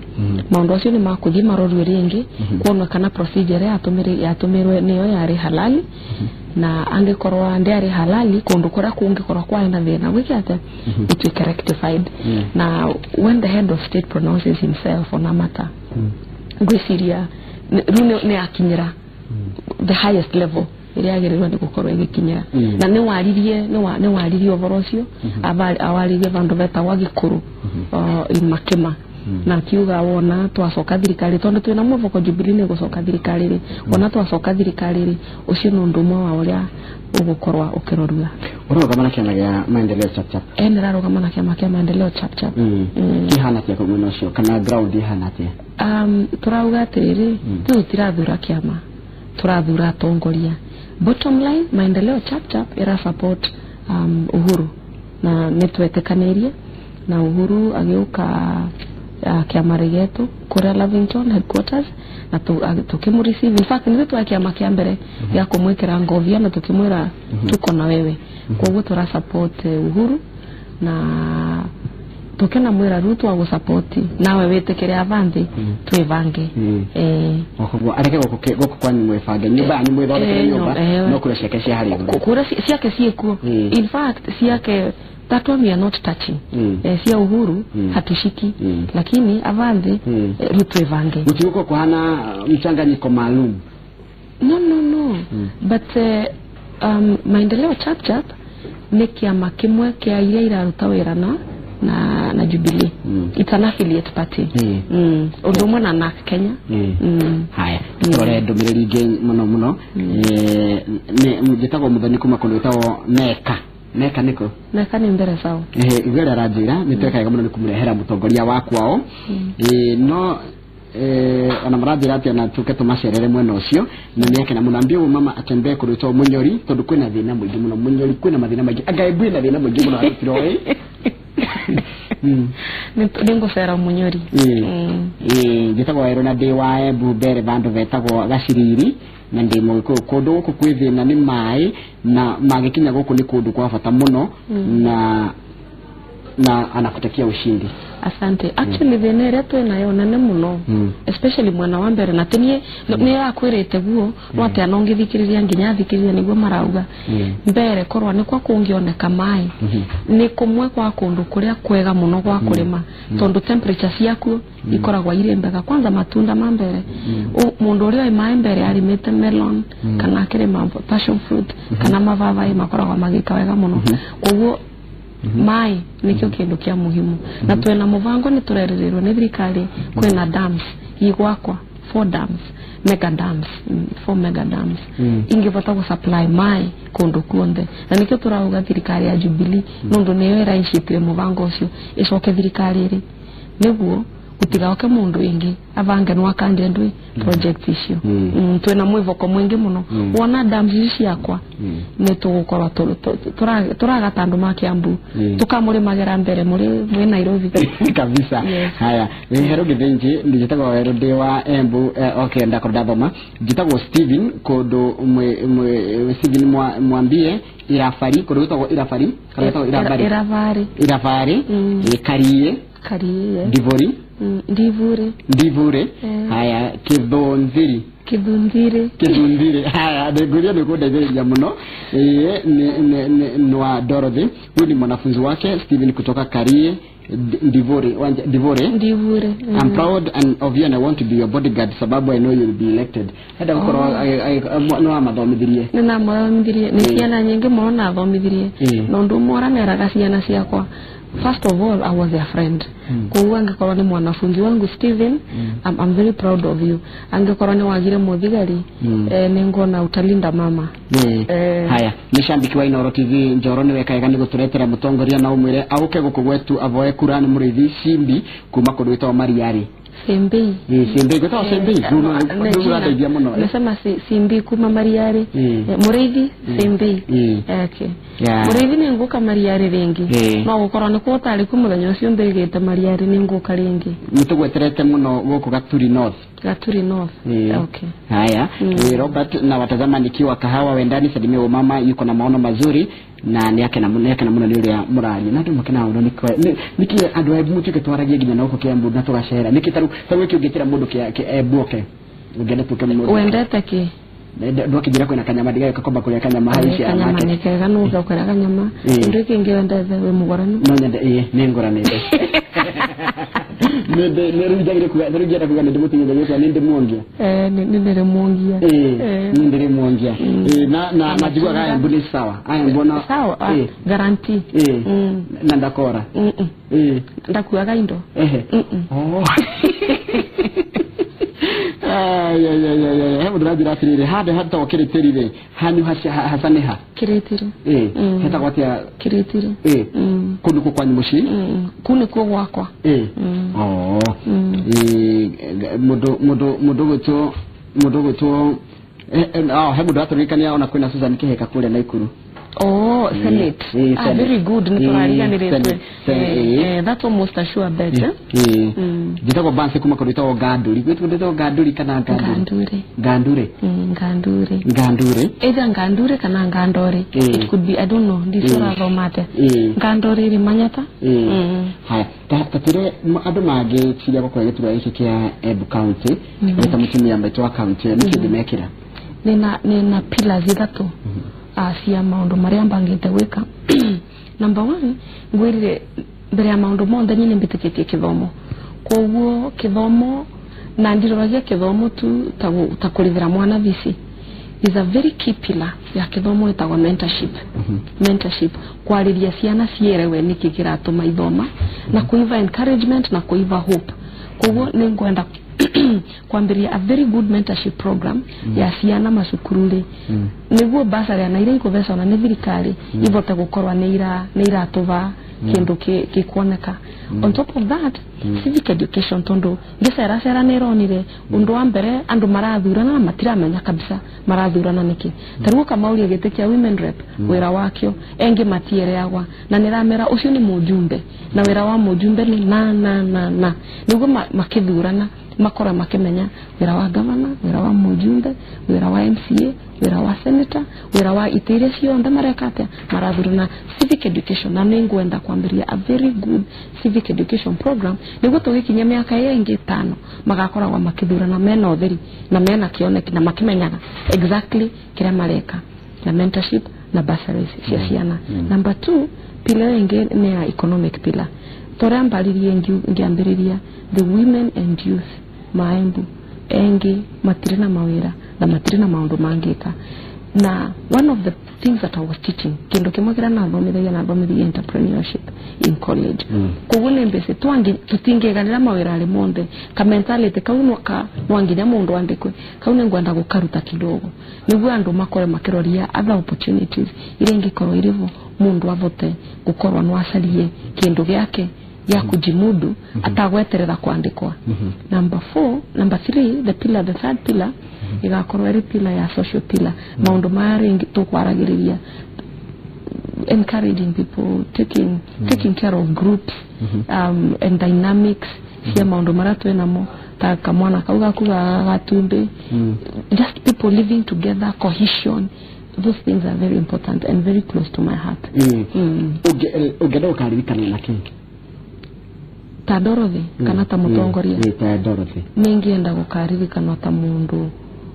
maũndũ acio nĩ makũthiĩ marorwe rĩngĩ kuona kana procedure yatũmĩrwe nĩyo yarĩ halali na angĩkorwo ndĩarĩ halali kũndũ kũrĩa kũngĩkorwo kwarĩ na thĩna gwĩke atĩa ituĩke rectified. Na when the head of state pronounces himself on a matter ngwĩciria rĩu nĩ akinyĩra the highest level ĩrĩa yagĩrĩirwo nĩ gũkorwo ĩgĩkinyĩra na nĩ waririe ũhoro ũcio awaririe vandũ vetagwo Gĩkũrũ in Makima na akiuga wona twacoka thirikari tondũ twĩna mwĩhoko Jubilee nĩ gũcoka thirikari rĩ wona twacoka thirikari rĩ ũcio nĩ ũndũ ũmwe wa ũrĩa ũgũkorwo ũkĩrorua. Ũrarũgama na kĩama gĩa Maendeleo Chapchap? Nĩrarũgama na kĩama kĩa Maendeleo Chapchap. Kĩhana atĩa kũu mwena ũcio kana ground ĩhana atĩa? Tũrauga atĩrĩrĩ rĩu tũtirathura kĩama tũrathura atongoria. Bottom line Maendeleo Chapchap ĩra support Uhuru na nĩ twetĩkanĩirie na Uhuru agĩũka kĩama gĩetũ kũrĩa Lavington headquarters na tukĩmũreceive. In fact nĩ twa kĩama kĩa mbere gĩa kũmwĩkĩra ngovia na tukĩmwĩra tuko na wewe. Koguo tũra support Uhuru na Tukena mwira Ruto agusapoti nawe witikire avanthi twivange. Okoguo areke guku kwanyu mwibange nyumba yanyu mwithondekere nyumba no kura ciake cia hari iguru kura ciake ciekuo. In fact ciake that one we are not touching. Cia Uhuru hatushiki. Lakini avanthi Ruto ivange gutiguko kuhana mchanganyiko maalum. No. But maendeleo chap chap ni kiama kimwe kia iria iraruta wira na Jubilee. It's an affiliate party. Undu umwe na NARC Kenya. Haya, turore ndumiriri ingi muno muno. Ni njitagwo Muthoni kuma kundu gwitagwo Meka. Meka niko? Meka ni mbere sawa. Igwe aranjira ni twekaga muno ni kumurehera mutongoria wa kwao. No ona maranjira ati ona tuke tumacerere mwena ucio na ni akena muno ambie mama atembee kundu Munyori tondu kwina thina mwingi muno. Munyori kwina mathina maingi anga Embu ina thina mwingi muno atiroe. Ningũcera Munyori. Njĩtagwo Wairũ na ndĩ wa Embu mbere vandũ vetagwo Gaciriri na ndĩ Mũgĩkũyũ. Kũndũ gũkũ kwĩ thĩna nĩ maĩ na magĩkinya gũkũ nĩ kũndũ kwa bata mũno na anakutakia ushindi. Asante. Actually thĩna ĩrĩa twĩ nayo nene mũno especially mwena wa mbere na ti niĩ nĩyakwĩrĩte guo no atĩ ana ũngĩthikĩrĩria nginya thikĩrĩria nĩguo marauga. Mbere korwa nĩ kwa kũngĩoneka maĩ nĩ kũmwe kwa kũndũ kũrĩa kwega mũno gwa kũrĩma tondũ temperature ciakuo ikoragwo irĩ mbega. Kwanza matunda ma mbere mũndũ ũrĩa ũĩ maĩ mbere arĩmĩte melon kana akĩrĩma passion fruit kana mavabai makoragwo magĩka wega mũno. Koguo mai nikio kindu kia muhimu na twena muvango ni turererirwo ni thirikari kwina dams igwakwa 4 dams mega dams 4 mega dams ingivota ku supply mai kundu kuonthe na nikio turauga thirikari ya Jubilee nundu niyo iraicitire muvango ucio icoke thirikari iri niguo gutigaoke mundu ingi avange no akande ndui project icio. Twina mwivoko mwingi muno wona dams ici ciakwa ni tugukorwa turagata andu ma Kiambu tukamurimagira mbere muri mwi Nairobi kabisa. Haya hero githinji njitagwo Wairũ ndi wa Embu. Okay, ndakora ndathoma njitagwo Steven kundu Steven mwambie Irafari kundu gwitagwo Irafari kana gwitagwo Irabari Irafari Karie Ndivori Ndivure. Haya Kithunthiri. Haya ndiguria ni kundeithĩrĩria muno. Ni wa Dorothy, huyu ni mwanafunzi wake Steven kutoka Karie Ndivore. I'm proud and of you and I want to be your bodyguard sababu I know you will be elected. Hada gukorwo no amathomithirie. Ni namothomithirie ni ciana nyingi muno nathomithirie na undu umwe ũraneraga ciana ciakwa. First of all, I was their friend. Koguo angikorwo ni mwanafunzi wangu Steven, I'm very proud of you. Angikorwo ni wagire muthigari, ningona utalinda mama. Haya, ni shambiki wa Inooro TV Njoro ni wekaega ni guturetera mutongoria na umwire auke guku gwetu avoe kura ni Muriithi Simbi kuma kundu gwitagwo Mariari. Simbi. Simbi gwitagwo Simbi. Ndugu muno. Nasema Simbi kuma Mariari. Muriithi Simbi. Okay. Muriithi ni nguka Mariari ringi. No gukorwo ni kuotari ku muthenya ucio mbigite Mariari ni nguka ringi. Nitugweterete muno guku Gaturi North. Gaturi North. Okay. Haya, Robert na watazama nikiwa Kahawa Wendani salimia mama yuko na maono mazuri na ni yake na muno ni uria murari na ndu makena uno niki andu a Embu tuke twaragie nginya na guku Kiambu na tugacera niki taru taru ngitira mundu kia Embu oke ungende tuke mundu wendete ki ndwakinjira kwina kanyama ndigayoka komba kuria kanyama hari cia kanyama ni kega nuga kuria kanyama ndu kingi wendete we mugoranu no nyende ni nguranite ni riu njagire kuga riu ngenda kuga ni ndimutinye ni ndimuongia ni ndirimuongia ni ndirimuongia na najiguaga Embu ni sawa Embu na sawa guarantee na ndakora ndakuaga indo oh ay he mundu aranjira atiriri hande hatagwo Kiritiri hanyu hacaneha Kiritiri hetagwo atia Kiritiri kundu kũ kwanyu mucii kuu nikuo gwakwa oh mundu mundu mundu gwitwo mundu gwitwo he mundu atũririkania ona kwĩna Susan Kihika kũrĩa Naikuru. Oh, Senate. Ah, very good. Nĩ tũrariganĩrĩtwe. That's almost a sure bet. Njĩtagwo Bansi kuma kũndũ ĩtagwo Nganduri. Gwĩtwo Nganduri kana Nganduri? Nganduri. Nganduri. Nganduri. Either Nganduri kana Ngandori. It could be, I don't know. Ndicũrathoma atĩa. Ngandori ĩrĩ Manyata. Haya, tatire andũ mangĩciria gũkorwo gĩturwa gĩkĩ kĩa Embu County, ta mũtumia maitũ wa county, nĩkĩ ũngĩmekĩra? Nĩna pillars ithatũ cia maundu maria mbangite gwika. Number 1, ngwirire mbere ya maundu monthe nyine mbitikitie kithomo. Koguo kithomo na ndiroragia kithomo tu ta kurithira mwana vici is a very key pillar ya kithomo itagwo mentorship. Mentorship kwariria ciana cierewe niki kiratuma ithoma na kuiva encouragement na kuiva hope. Koguo ni ngwenda kwambiria a very good mentorship program ya ciana macukuru-ri niguo basari na iria ikuvecwo na ni thirikari ivote gukorwa ni iratuva kindu gikuoneka. On top of that, civic education tondu ngicera ni ironire undu wa mbere andu marathurana na matiramenya kabisa marathurana niki. Ta riu kamauria giti kia women rep wira wakio engi matiereagwa na niramera ucio ni mujumbe na wira wa mujumbe ni na na na na niguo makithurana makora makimenya wira wa governor, wira wa mujumbe, wira wa MCA, wira wa senator, wira wa ite cionthe mareka atia marathurana. Civic education na ningwenda kwambiria a very good civic education program niguo tugikinya miaka ingi 5 magakoragwo makithurana mena utheri na mena kioneki na makimenyaga exactly kiria mareka na mentorship na bursaries cia ciana. Number 2, pillar ingi ni ya economic pillar. Toria mbaririe ngiambiriria the women and youth maembu engi matiri na mawira na matiri na maundu mangika. Na one of the things that I was teaching kindu kimwe kira nathomithagia nathomithagia entrepreneurship in college. Koguo ni mbece tutingiganira mawira ari monthe ka mentality kau no ka nwanginya mundu andikwe kau ni ngwenda gukaruta kidogo niguo andu makore makiroria other opportunities iria ingikorwo irivo mundu avote gukorwo no acarie kindu giake ya kujimudu atagweterera kwandikwa. Number 3, the pillar, the third pillar igakorwo iri pillar ya social pillar. Maundu maya tukwaragiriria encouraging people, taking care of groups and dynamics cia maundu maria twinamo ta kamwana kau gaku ga gatumbi, just people living together, cohesion. Those things are very important and very close to my heart. Ungenda ukaririkana na kĩ? Ta Dorothy kana ta mutongoria? Ta Dorothy. Ningienda gukaririkanwa ta mundu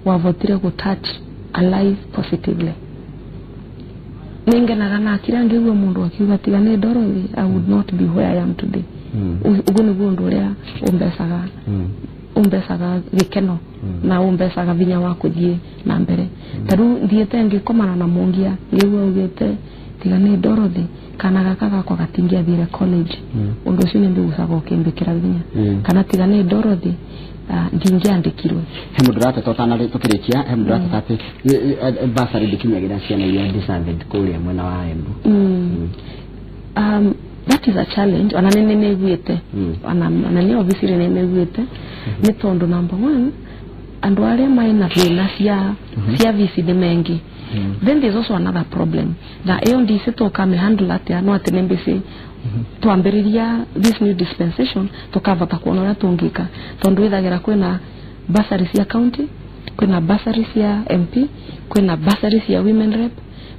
wavotire gu touch a life positively. Ningenaga na akira ngigua mundu akiuga tiga ni Dorothy, I would not be where I am today. Uguo niguo undu uria umbecaga gikeno na umbecaga vinya wa kuthie na mbere. Ta riu thiete ngikomana na mungia ngigua ugite tiga ni Dorothy kana gaka gakwa gatingiathire college, undu ucio nĩmbigucaga ũkĩmbĩkĩra vinya. Kana tiga ni Dorothy ndingiandĩkirwe. He mũndũ ũrateta ũtanarĩ tũkĩrĩkia, he mũndũ ũrateta atĩ bursary ndĩkinyagĩra ciana iria deserved kũrĩa mwena wa Embu. That is a challenge. Ona nĩ nĩiguĩte, ona nĩ obviously nĩ nĩiguĩte, nĩ tondũ number 1 andũ arĩa maina thĩna cia vici nĩ mengi. Then there's also another problem na iyo ndisi tukamĩhandle atia no atĩ nĩ mbici twambĩrĩria this new dispensation tukavota kuona ũrĩa tũngĩka tondũ withagira kwĩna bursary cia county, kwĩna bursary cia MP, kwĩna bursary cia women rep,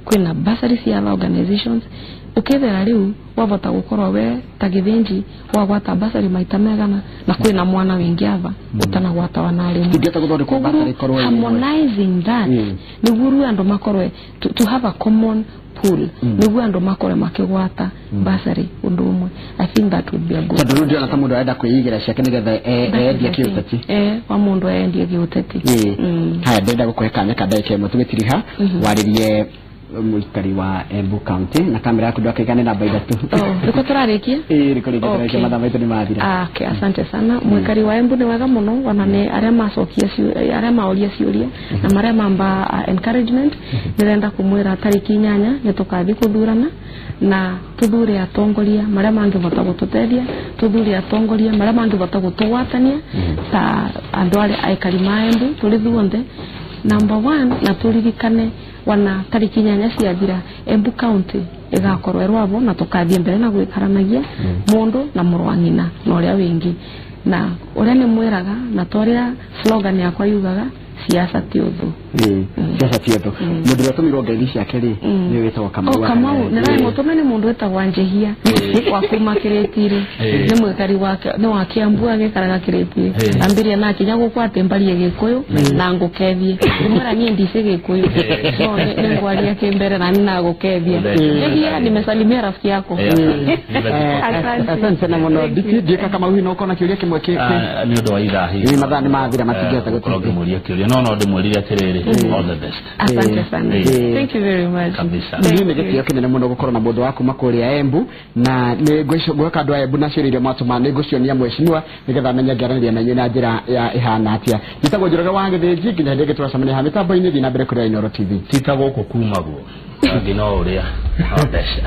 kwĩna bursary cia other organizations. Ukethera riu wavota gukorwo we ta Githinji wagwata bursary maita megana na kwina mwana wingi ava utanagwata wana rimwe. Tungĩhota guthondekwo bursary ikorwo ĩ harmonizing that niguo riu andu makorwe to have a common pool niguo andu makorwe makigwata bursary undu umwe. I think that would be a good. Tondu riu ndĩrona ta mundu arenda kwĩigĩra ciake nigetha endie kĩũteti. Wa mundu endie kĩũteti. Haya, ndĩrenda gũkũhe kanya ka ndagĩka ĩmwe tũgĩtiriha warĩrie mũikari wa Embu County na kamera yaku ndwakaigane namba 3. Niko tũrarĩkia? Ĩĩ, nĩko rĩngĩ tũrarĩkia, mathaa maitũ nĩ mathira. Okay, asante sana. Mũikari wa Embu nĩ wega mũno, ona nĩ arĩa macokia arĩa maoria ciũria na marĩa mamba encouragement. Ndĩrenda kũmwĩra tarĩki 8 nĩ tũkathiĩ kũthurana na tuthure atongoria marĩa mangĩhota gũtũteithia, tuthure atongoria marĩa mangĩhota gũtũgwatania ta andũ arĩa aikari ma Embu tũrĩ thuonthe. Number 1, na tũririkane Wana tariki 8 ciathira Embu County igakorwo erwabo na tukathie mbere na gwikaranagia mundu na mũrũ wa ng'ina na uria wingi na uria ni mwiraga na toria slogan yakwa yugaga siasa ti uthu. Siasa ti uthu. Mundu watumirwo ngeithi ciake ri ni witagwo Kamau. Kamau ni mutume ni mundu witagwo Njehia wa kuma Kiritiri ni mwikari wake ni wa Kiambu agikaraga Kiritiri ambiria na kinya guku ati mbarie Gikuyu na ngukethie mwira nie ndice Gikuyu no ni ngwaria kimbere na nina gukethia. Njehia nimesalimia rafiki yako. Asante sana muno ndika Kamau hino ukona kiuria kimwe ki ni undu wa ithaa hihi mathaa ni mathira matingihota gukorwo kiuria no ndimwirire atiriri all the best. Asante sana. Thank you very much. Kabisa. Ni gĩtĩo kĩnene mũno gũkorwo na mũndũ wa kuma kũrĩa Embu na nĩ ngwĩka andũ a Embu na ciũria iria mwatũma nĩ ngũcionia mheshimiwa nĩgetha amenye ngĩaranĩria na inyuĩ na njĩra ya ĩhana atĩa. Njĩtagwo Njoroge wa Gĩthĩnji nginya hĩndĩ ĩngĩ tũgacemania haha mĩtambo-inĩ. Thiĩ na mbere kũrĩa Inooro TV. Ti ta gũkũ kumagwo angĩ no ũrĩa no mbeca.